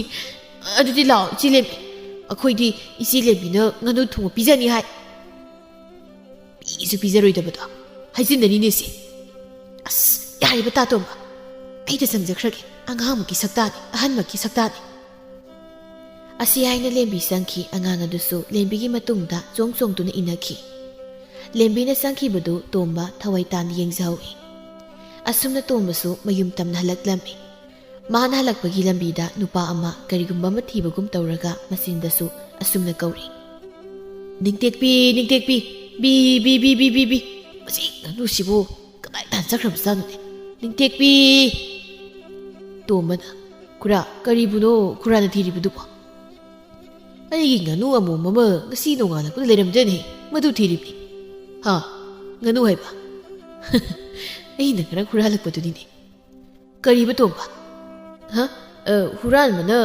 ꯑꯗꯨꯗꯤ ꯂꯥꯛꯑꯣ, ꯏꯆꯦ ꯂꯦꯝꯕꯤ꯫ ꯑꯩꯈꯣꯏꯗꯤ ꯏꯆꯦ ꯂꯦꯝꯕꯤꯅ ꯉꯥꯅꯨ ꯊꯣꯡꯕ ꯄꯤꯖꯅꯤ ꯍꯥꯏ꯫" ꯄꯤꯁꯨ ꯄꯤꯖꯔꯣꯏꯗꯕꯗꯣ ꯍꯥꯏꯖꯤꯟꯅꯔꯤꯅꯦ ꯁꯤ꯫ ꯑꯁ, ꯌꯥꯔꯦꯕ ꯇꯥ ꯇꯣꯝꯕ꯫ ꯑꯩꯗ ꯆꯪꯖꯈ꯭ꯔꯒꯦ꯫ ꯑꯉꯥꯡꯃꯛꯀꯤ ꯁꯛꯇꯥꯅꯤ, ꯑꯍꯟꯃꯛꯀꯤ ꯁꯛꯇꯥꯅꯤ꯫ ꯑꯁꯤ ꯍꯥꯏꯅ ꯂꯦꯝꯕꯤ ꯆꯪꯈꯤ꯫ ꯑꯉꯥꯡ ꯑꯗꯨꯁꯨ ꯂꯦꯝꯕꯤꯒꯤ ꯃꯇꯨꯡꯗ ꯆꯣꯡ ꯆꯣꯡꯗꯨꯅ ꯏꯟꯅꯈꯤ꯫ ꯂꯦꯝꯕꯤꯅ ꯆꯪꯈꯤꯕꯗꯨ ꯇꯣꯝꯕ ꯊꯋꯥꯏ ꯇꯥꯅ ꯌꯦꯡꯖꯍꯧꯏ꯫ ꯑꯁꯨꯝꯅ ꯇꯣꯝꯕꯁꯨ ꯃꯌꯨꯝ ꯇꯝꯅ ꯍꯜꯂꯛꯂꯝꯃꯤ꯫ ꯃꯥꯅ ꯍꯜꯂꯛꯄꯒꯤ ꯂꯝꯕꯤꯗ ꯅꯨꯄꯥ ꯑꯃ ꯀꯔꯤꯒꯨꯝꯕ ꯑꯃ ꯊꯤꯕꯒꯨꯝ ꯇꯧꯔꯒ ꯃꯆꯤꯟꯗꯁꯨ ꯑꯁꯨꯝꯅ ꯀꯧꯔꯤ, "ꯅꯤꯡꯇꯦꯛꯄꯤ, ꯅꯤꯡꯇꯦꯛꯄꯤ, ꯕꯤ, ꯕꯤ, ꯕꯤ, ꯕꯤ, ꯕꯤ, ꯕꯤ꯫ ꯃꯁꯤ ꯉꯥꯅꯨꯁꯤꯕꯨ ꯀꯗꯥꯏ ꯇꯥꯟ ꯆꯠꯈ꯭ꯔꯕꯖꯥꯠꯅꯣꯅꯦ? ꯅꯤꯡꯇꯦꯛꯄꯤ!" ꯇꯣꯝꯕꯅ, "ꯈꯨꯔꯥ, ꯀꯔꯤꯕꯨꯅꯣ ꯈꯨꯔꯥꯅ ꯊꯤꯔꯤꯕꯗꯨꯕꯣ?" "ꯑꯩꯒꯤ ꯉꯥꯅꯨ ꯑꯃꯣꯝ ꯑꯃ ꯉꯁꯤ ꯅꯣꯡꯉꯥꯜꯂꯛꯄꯗ ꯂꯩꯔꯝꯗꯦꯅꯦ, ꯃꯗꯨ ꯊꯤꯔꯤꯕꯅꯤ꯫" "ꯍꯥ? ꯉꯥꯅꯨ ꯍꯥꯏꯕ?" "ꯑꯩꯅ ꯉꯔꯥꯡ ꯍꯨꯔꯥꯜꯂꯛꯄꯗꯨꯅꯤꯅꯦ꯫" "ꯀꯔꯤꯕ ꯇꯣꯝꯕ?" "ꯍꯥ? ꯑ, ꯍꯨꯔꯥꯟꯕꯅ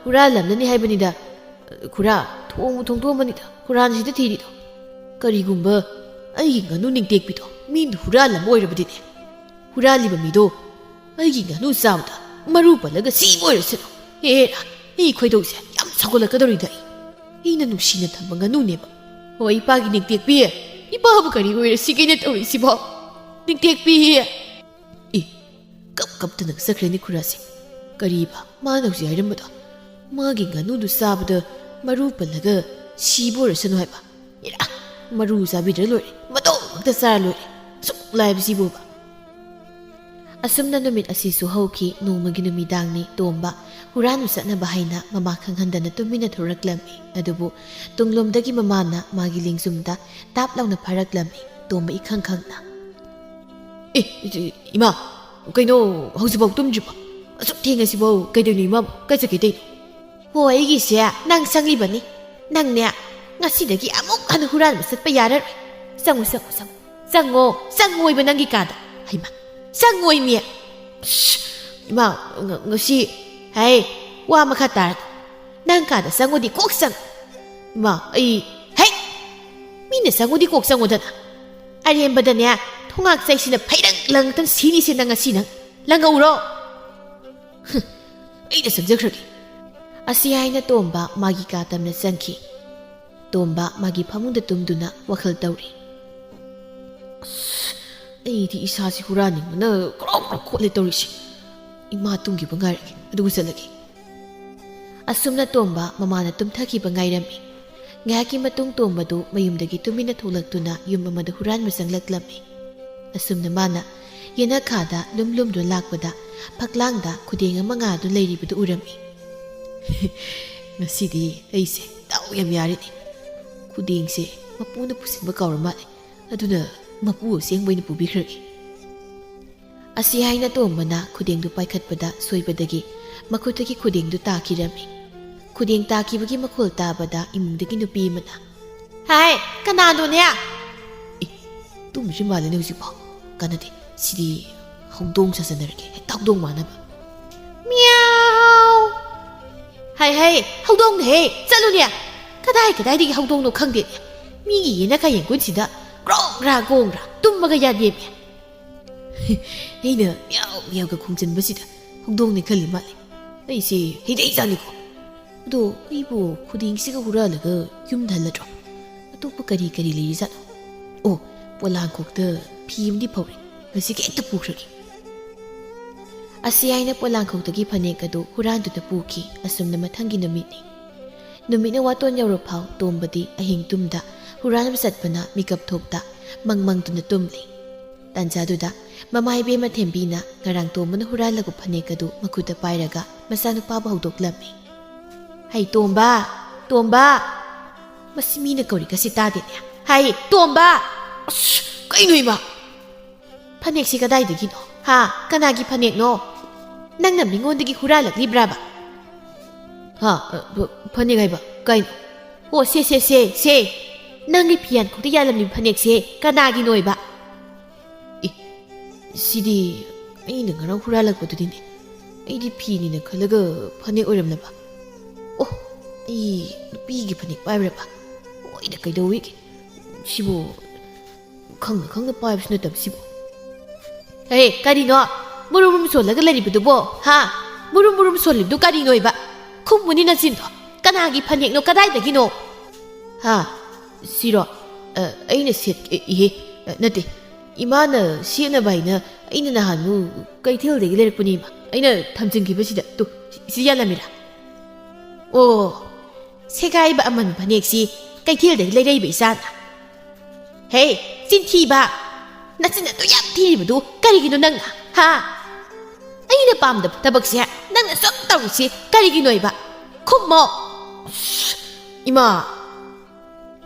ꯍꯨꯔꯥꯜꯂꯝꯂꯅꯤ ꯍꯥꯏꯕꯅꯤꯗ꯫ ꯈꯨꯔꯥ, ꯊꯣꯡꯕꯨ ꯊꯣꯡꯗꯣꯛꯑꯝꯃꯅꯤꯗ ꯈꯨꯔꯥꯟꯁꯤꯗ ꯊꯤꯔꯤꯗꯣ꯫ ꯀꯔꯤꯒꯨꯝꯕ ꯑꯩꯒꯤ ꯉꯥꯅꯨ ꯅꯤꯡꯇꯦꯛꯄꯤꯗꯣ ꯃꯤꯅ ꯍꯨꯔꯥꯜꯂꯝꯕ ꯑꯣꯏꯔꯕꯗꯤꯅꯦ? ꯍꯨꯔꯥꯜꯂꯤꯕ ꯃꯤꯗꯣ ꯑꯩꯒꯤ ꯉꯥꯅꯨ ꯆꯥꯕꯗ ꯃꯔꯨ ꯄꯜꯂꯒ ꯁꯤꯕ ꯑꯣꯏꯔꯁꯅꯨ꯫ ꯍꯦꯔꯥ, ꯑꯩ ꯈꯣꯏꯗꯧꯁꯦ ꯌꯥꯝ ꯁꯥꯎꯒꯠꯂꯛꯀꯗꯧꯔꯤꯗ ꯑꯩ꯫ ꯑꯩꯅ ꯅꯨꯡꯁꯤꯅ ꯊꯝꯕ ꯉꯥꯅꯨꯅꯦꯕ꯫ ꯍꯣ, ꯏꯄꯥꯒꯤ ꯅꯤꯡꯇꯦꯛꯄꯤ꯫ ꯏꯄꯥꯕꯨ ꯀꯔꯤ ꯑꯣꯏꯔꯁꯤꯒꯦꯅ ꯇꯧꯔꯤꯁꯤꯕꯣ? ꯅꯤꯡꯇꯦꯛꯄꯤ꯫ ꯑꯦ, ꯀꯞ ꯀꯞꯇꯅ ꯆꯠꯈ꯭ꯔꯦꯅꯦ ꯈꯨꯔꯥꯁꯦ꯫ ꯀꯔꯤꯕ ꯃꯥꯅ ꯍꯧꯖꯤꯛ ꯍꯥꯏꯔꯝꯕꯗꯣ? ꯃꯥꯒꯤ ꯉꯥꯅꯨꯗꯨ ꯆꯥꯕꯗ ꯃꯔꯨ ꯄꯜꯂꯒ ꯁꯤꯕ ꯑꯣꯏꯔꯁꯅꯨ ꯍꯥꯏꯕ? ꯏꯔꯥ, ꯃꯔꯨ ꯆꯥꯕꯤꯗ꯭ꯔ ꯂꯣꯏꯔꯦ, ꯃꯇꯣꯡ ꯈꯛꯇ ꯆꯥꯔ ꯂꯣꯏꯔꯦ꯫ ꯑꯁꯨꯛ ꯂꯥꯏꯕꯁꯤꯕꯨꯕ꯫ ꯑꯁꯨꯝꯅ ꯅꯨꯃꯤꯠ ꯑꯁꯤꯁꯨ ꯍꯧꯈꯤ꯫ ꯅꯣꯡꯃꯒꯤ ꯅꯨꯃꯤꯗꯥꯡꯅꯤ꯫ ꯇꯣꯝꯕ ꯍꯨꯔꯥꯟꯕ ꯆꯠꯅꯕ ꯍꯥꯏꯅ ꯃꯃꯥ ꯈꯪꯍꯟꯗꯅ ꯇꯨꯃꯤꯟꯅ ꯊꯣꯔꯛꯂꯝꯃꯤ꯫ ꯑꯗꯨꯕꯨ ꯇꯨꯡꯂꯣꯝꯗꯒꯤ ꯃꯃꯥꯅ ꯃꯥꯒꯤ ꯂꯦꯡꯖꯨꯝꯗ ꯇꯥꯞ ꯂꯥꯎꯅ ꯐꯥꯔꯛꯂꯝꯃꯤ꯫ ꯇꯣꯝꯕ ꯏꯈꯪ ꯈꯪꯅ, "ꯑꯦ, ꯏꯃꯥ, ꯀꯩꯅꯣ, ꯍꯧꯖꯤꯛꯐꯥꯎ ꯇꯨꯝꯗ꯭ꯔꯤꯕꯣ? ꯑꯁꯨꯛ ꯊꯦꯡꯉꯁꯤꯐꯥꯎ ꯀꯩꯗꯧꯅꯣ ꯏꯃꯥꯕꯨ? ꯀꯥꯏ ꯆꯠꯀꯦ ꯇꯧꯔꯤꯅꯣ?" "ꯍꯣ, ꯑꯩꯒꯤꯁꯦ ꯅꯪ ꯆꯪꯂꯤꯕꯅꯤ꯫ ꯅꯪꯅꯦ, ꯉꯁꯤꯗꯒꯤ ꯑꯃꯨꯛ ꯍꯟꯅ ꯍꯨꯔꯥꯟꯕ ꯆꯠꯄ ꯌꯥꯔꯔꯣꯏ꯫ ꯆꯪꯉꯨ, ꯆꯪꯉꯨ, ꯆꯪꯉꯨ꯫ ꯆꯪꯉꯣ, ꯆꯪꯉꯣꯏꯕ ꯅꯪꯒꯤ ꯀꯥꯗ꯫ ꯍꯩꯃꯥ, ꯆꯪꯉꯣꯏ ꯃꯤ꯫ ꯁ꯭ꯁ, ꯏꯃꯥ, ꯉ-, ꯉꯁꯤ, ꯍꯩ, ꯋꯥ ꯃꯈꯥ ꯇꯥꯔꯅꯨ꯫ ꯅꯪ ꯀꯥꯗ ꯆꯪꯉꯨꯗꯤ ꯀꯣꯛ ꯆꯪ꯫ ꯏꯃꯥ, ꯑꯩ, ꯍꯩ! ꯃꯤꯅ ꯆꯪꯉꯨꯗꯤ ꯀꯣꯛ ꯆꯪꯉꯨꯗꯅ꯫ ꯑꯔꯦꯝꯕꯗꯅꯦ, ꯊꯣꯉꯥꯛ ꯆꯩꯁꯤꯅ ꯐꯩꯔꯪ ꯂꯪꯉꯛꯇꯅ ꯁꯤꯅꯤꯁꯦ ꯅꯪ ꯉꯁꯤ ꯅꯪ꯫ ꯂꯪꯍꯧꯔꯣ꯫ ꯍꯨꯝ, ꯑꯩꯅ ꯆꯪꯖꯈ꯭ꯔꯒꯦ꯫" ꯑꯁꯤ ꯍꯥꯏꯅ ꯇꯣꯝꯕ ꯃꯥꯒꯤ ꯀꯥ ꯇꯝꯅ ꯆꯪꯈꯤ꯫ ꯇꯣꯝꯕ ꯃꯥꯒꯤ ꯐꯃꯨꯡꯗ ꯇꯨꯝꯗꯨꯅ ꯋꯥꯈꯜ ꯇꯧꯔꯤ꯫ "ꯑꯁ, ꯑꯩꯗꯤ ꯏꯁꯥꯁꯤ ꯍꯨꯔꯥꯟꯅꯤꯡꯕꯅ ꯀ꯭ꯔꯣꯛ ꯀ꯭ꯔꯣꯛ ꯈꯣꯠꯂꯦ ꯇꯧꯔꯤꯁꯦ꯫ ꯏꯃꯥ ꯇꯨꯝꯈꯤꯕ ꯉꯥꯏꯔꯒꯦ, ꯑꯗꯨꯒ ꯆꯠꯂꯒꯦ꯫" ꯑꯁꯨꯝꯅ ꯇꯣꯝꯕ ꯃꯃꯥꯅ ꯇꯨꯝꯊꯈꯤꯕ ꯉꯥꯏꯔꯝꯃꯤ꯫ ꯉꯥꯏꯍꯥꯛꯀꯤ ꯃꯇꯨꯡ ꯇꯣꯝꯕꯗꯨ ꯃꯌꯨꯝꯗꯒꯤ ꯇꯨꯃꯤꯟꯅ ꯊꯣꯛꯂꯛꯇꯨꯅ ꯌꯨꯝ ꯑꯃꯗ ꯍꯨꯔꯥꯟꯕ ꯆꯪꯂꯛꯂꯝꯃꯤ꯫ ꯑꯁꯨꯝꯅ ꯃꯥꯅ ꯌꯦꯅꯈꯥꯗ ꯂꯨꯝ ꯂꯨꯝꯗꯨꯅ ꯂꯥꯛꯄꯗ ꯐꯛꯂꯥꯡꯗ ꯈꯨꯗꯦꯡ ꯑꯃ ꯉꯥꯗꯨꯅ ꯂꯩꯔꯤꯕꯗꯨ ꯎꯔꯝꯃꯤ꯫ "ꯉꯁꯤꯗꯤ ꯑꯩꯁꯦ ꯗꯥꯎ ꯌꯥꯝ ꯌꯥꯔꯦꯅꯦ꯫ ꯈꯨꯗꯦꯡꯁꯦ ꯃꯄꯨꯅ ꯄꯨꯁꯤꯟꯕ ꯀꯥꯎꯔ ꯃꯥꯜꯂꯦ꯫ ꯑꯗꯨꯅ ꯃꯄꯨ ꯑꯁꯦꯡꯕ ꯑꯣꯏꯅ ꯄꯨꯕꯤꯈ꯭ꯔꯒꯦ꯫" ꯑꯁꯤ ꯍꯥꯏꯅ ꯇꯣꯝꯕꯅ ꯈꯨꯗꯦꯡꯗꯨ ꯄꯥꯏꯈꯠꯄꯗ ꯁꯣꯏꯕꯗꯒꯤ ꯃꯈꯨꯠꯇꯒꯤ ꯈꯨꯗꯦꯡꯗꯨ ꯇꯥꯈꯤꯔꯝꯃꯤ꯫ ꯈꯨꯗꯦꯡ ꯇꯥꯈꯤꯕꯒꯤ ꯃꯈꯣꯜ ꯇꯥꯕꯗ ꯏꯃꯨꯡꯗꯒꯤ ꯅꯨꯄꯤ ꯑꯃꯅ, "ꯍꯥꯏ, ꯀꯅꯥꯅꯣꯅꯦ?" "ꯑꯦ, ꯇꯨꯝꯃꯤꯁꯤ ꯃꯥꯜꯂꯦꯅꯦ ꯍꯧꯖꯤꯛꯐꯥꯎ꯫ ꯀꯥꯟꯅꯗꯦ, ꯁꯤꯗꯤ ꯍꯧꯗꯣꯡ ꯁꯥꯖꯟꯅꯔꯒꯦ, ꯍꯦꯛꯇ ꯍꯧꯗꯣꯡ ꯃꯥꯟꯅꯕ꯫" "ꯃꯤꯌꯥꯎ!" ꯍꯥꯏ ꯍꯥꯏ, ꯍꯧꯗꯣꯡꯅꯦꯍꯦ, ꯆꯠꯂꯨꯅꯦ꯫ ꯀꯗꯥꯏ ꯀꯗꯥꯏꯗꯒꯤ ꯍꯧꯗꯣꯡꯅꯣ ꯈꯪꯗꯦꯅꯦ꯫ ꯃꯤꯒꯤ ꯌꯦꯅꯈꯥ ꯌꯦꯡꯒꯨꯟꯁꯤꯗ ꯒ꯭ꯔꯣꯡ ꯒ꯭ꯔꯥ ꯒ꯭ꯔꯣꯡ ꯒ꯭ꯔꯥ ꯇꯨꯝꯃꯒ ꯌꯥꯗꯦꯃꯦ꯫ ꯑꯩꯅ ꯃꯤꯌꯥꯎ ꯃꯤꯌꯥꯎꯒ ꯈꯣꯡꯖꯟꯕꯁꯤꯗ ꯍꯧꯗꯣꯡꯅꯦ ꯈꯜꯂꯤ ꯃꯥꯜꯂꯦ꯫ ꯑꯩꯁꯦ ꯍꯩꯅꯩꯖꯥꯠꯅꯤꯀꯣ꯫ ꯑꯗꯣ ꯑꯩꯕꯨ ꯈꯨꯗꯦꯡꯁꯤꯒ ꯍꯨꯔꯥꯜꯂꯒ ꯌꯨꯝꯗ ꯍꯜꯂꯗ꯭ꯔꯣ? ꯑꯇꯣꯞꯄ ꯀꯔꯤ ꯀꯔꯤ ꯂꯩꯔꯤꯖꯥꯠꯅꯣ? ꯑꯣ, ꯄꯣꯂꯥꯡꯈꯣꯛꯇ ꯐꯤ ꯑꯃꯗꯤ ꯐꯧꯔꯦ꯫ ꯃꯁꯤ ꯍꯦꯛꯇ ꯄꯨꯈ꯭ꯔꯒꯦ꯫ ꯑꯁꯤ ꯍꯥꯏꯅ ꯄꯣꯂꯥꯡꯈꯣꯛꯇꯒꯤ ꯐꯅꯦꯛ ꯑꯗꯨ ꯍꯨꯔꯥꯟꯗꯨꯅ ꯄꯨꯈꯤ꯫ ꯑꯁꯨꯝꯅ ꯃꯊꯪꯒꯤ ꯅꯨꯃꯤꯠꯅꯤ꯫ ꯅꯨꯃꯤꯠꯅ ꯋꯥꯇꯣꯟ ꯌꯧꯔꯐꯥꯎ ꯇꯣꯝꯕꯗꯤ ꯑꯍꯤꯡ ꯇꯨꯝꯗ ꯍꯨꯔꯥꯟꯕ ꯆꯠꯄꯅ ꯃꯤꯀꯞ ꯊꯣꯛꯇ ꯃꯪ ꯃꯪꯗꯨꯅ ꯇꯨꯝꯂꯤ꯫ ꯇꯥꯟꯖꯥꯗꯨꯗ ꯃꯃꯥ ꯏꯕꯦꯝꯃ ꯊꯦꯝꯕꯤꯅ ꯉꯔꯥꯡ ꯇꯣꯝꯕꯅ ꯍꯨꯔꯥꯜꯂꯛꯄ ꯐꯅꯦꯛ ꯑꯗꯨ ꯃꯈꯨꯠꯇ ꯄꯥꯏꯔꯒ ꯃꯆꯥꯅꯨꯄꯥꯕꯨ ꯍꯧꯗꯣꯛꯂꯝꯃꯤ꯫ "ꯍꯩ ꯇꯣꯝꯕ, ꯇꯣꯝꯕ!" ꯃꯁꯤ ꯃꯤꯅ ꯀꯧꯔꯤꯒꯁꯤ ꯇꯥꯗꯦꯅꯦ꯫ "ꯍꯩ ꯇꯣꯝꯕ!" ꯑꯁ, ꯀꯩꯅꯣ ꯏꯃꯥ? "ꯐꯅꯦꯛꯁꯤ ꯀꯗꯥꯏꯗꯒꯤꯅꯣ? ꯍꯥ? ꯀꯅꯥꯒꯤ ꯐꯅꯦꯛꯅꯣ? ꯅꯪꯅ ꯃꯤꯉꯣꯟꯗꯒꯤ ꯍꯨꯔꯥꯜꯂꯛꯂꯤꯕ꯭ꯔꯥꯕ?" "ꯍꯥ? ꯑ, ꯐ-, ꯐꯅꯦꯛ ꯍꯥꯏꯕ? ꯀꯩꯅꯣ?" "ꯑꯣ, ꯁꯦ, ꯁꯦ, ꯁꯦ, ꯁꯦ! ꯅꯪꯒꯤ ꯐꯤꯌꯥꯟꯈꯣꯛꯇ ꯌꯥꯜꯂꯝꯂꯤꯕ ꯐꯅꯦꯛꯁꯦ ꯀꯅꯥꯒꯤꯅꯣꯏꯕ?" "ꯑꯦ, ꯁꯤꯗꯤ ꯑꯩꯅ ꯉꯔꯥꯡ ꯍꯨꯔꯥꯜꯂꯛꯄꯗꯨꯅꯤꯅꯦ꯫ ꯑꯩꯗꯤ ꯐꯤꯅꯤꯅ ꯈꯜꯂꯒ ꯐꯅꯦꯛ ꯑꯣꯏꯔꯝꯂꯕ꯫ ꯑꯣ, ꯑꯩ ꯅꯨꯄꯤꯒꯤ ꯐꯅꯦꯛ ꯄꯥꯏꯕ꯭ꯔꯕ? ꯍꯣꯏꯗ, ꯀꯩꯗꯧꯋꯤꯒꯦ? ꯁꯤꯕꯨ ꯈꯪꯅ ꯈꯪꯅ ꯄꯥꯏꯕꯁꯨ ꯅꯠꯇꯕ ꯁꯤꯕꯨ꯫" "ꯍꯦ, ꯀꯔꯤꯅꯣ ꯃꯨꯔꯨꯝ ꯃꯨꯔꯨꯝ ꯁꯣꯜꯂꯒ ꯂꯩꯔꯤꯕꯗꯨꯕꯣ? ꯍꯥ? ꯃꯨꯔꯨꯝ ꯃꯨꯔꯨꯝ ꯁꯣꯜꯂꯤꯕꯗꯨ ꯀꯔꯤꯅꯣꯏꯕ? ꯈꯨꯝꯃꯨꯅꯤ ꯅꯆꯤꯟꯗꯣ꯫ ꯀꯅꯥꯒꯤ ꯐꯅꯦꯛꯅꯣ? ꯀꯗꯥꯏꯗꯒꯤꯅꯣ?" "ꯍꯥ? ꯁꯤꯔꯣ? ꯑ, ꯑꯩꯅ ꯁꯦꯠ-, ꯑꯦ, ꯏꯍꯦ, ꯑ, ꯅꯠꯇꯦ꯫ ꯏꯃꯥꯅ ꯁꯦꯠꯅꯕ ꯍꯥꯏꯅ ꯑꯩꯅ ꯅꯍꯥꯟꯃꯨꯛ ꯀꯩꯊꯦꯜꯗꯒꯤ ꯂꯩꯔꯛꯄꯅꯤ, ꯏꯃꯥ꯫ ꯑꯩꯅ ꯊꯝꯖꯤꯟꯈꯤꯕꯁꯤꯗ꯫ ꯇꯨ, ꯁꯤ, ꯁꯤ ꯌꯥꯜꯂꯝꯃꯤꯔꯥ? ꯑꯣ, ꯁꯦꯒꯥꯏꯕ ꯑꯃꯟꯕ ꯐꯅꯦꯛꯁꯤ ꯀꯩꯊꯦꯜꯗꯒꯤ ꯂꯩꯔꯛꯏꯕ ꯏꯆꯥꯅ? ꯍꯦ, ꯆꯤꯟꯊꯤꯕ! ꯅꯆꯤꯟ ꯑꯗꯨ ꯌꯥꯝ ꯊꯤꯔꯤꯕꯗꯨ ꯀꯔꯤꯒꯤꯅꯣ ꯅꯪꯅ? ꯍꯥ? ꯑꯩꯅ ꯄꯥꯝꯗꯕ ꯊꯕꯛꯁꯦ ꯅꯪꯅ ꯁꯨꯝ ꯇꯧꯔꯤꯁꯤ ꯀꯔꯤꯒꯤꯅꯣꯏꯕ? ꯈꯨꯝꯃꯣ!" ꯑꯁ, ꯏꯃꯥ!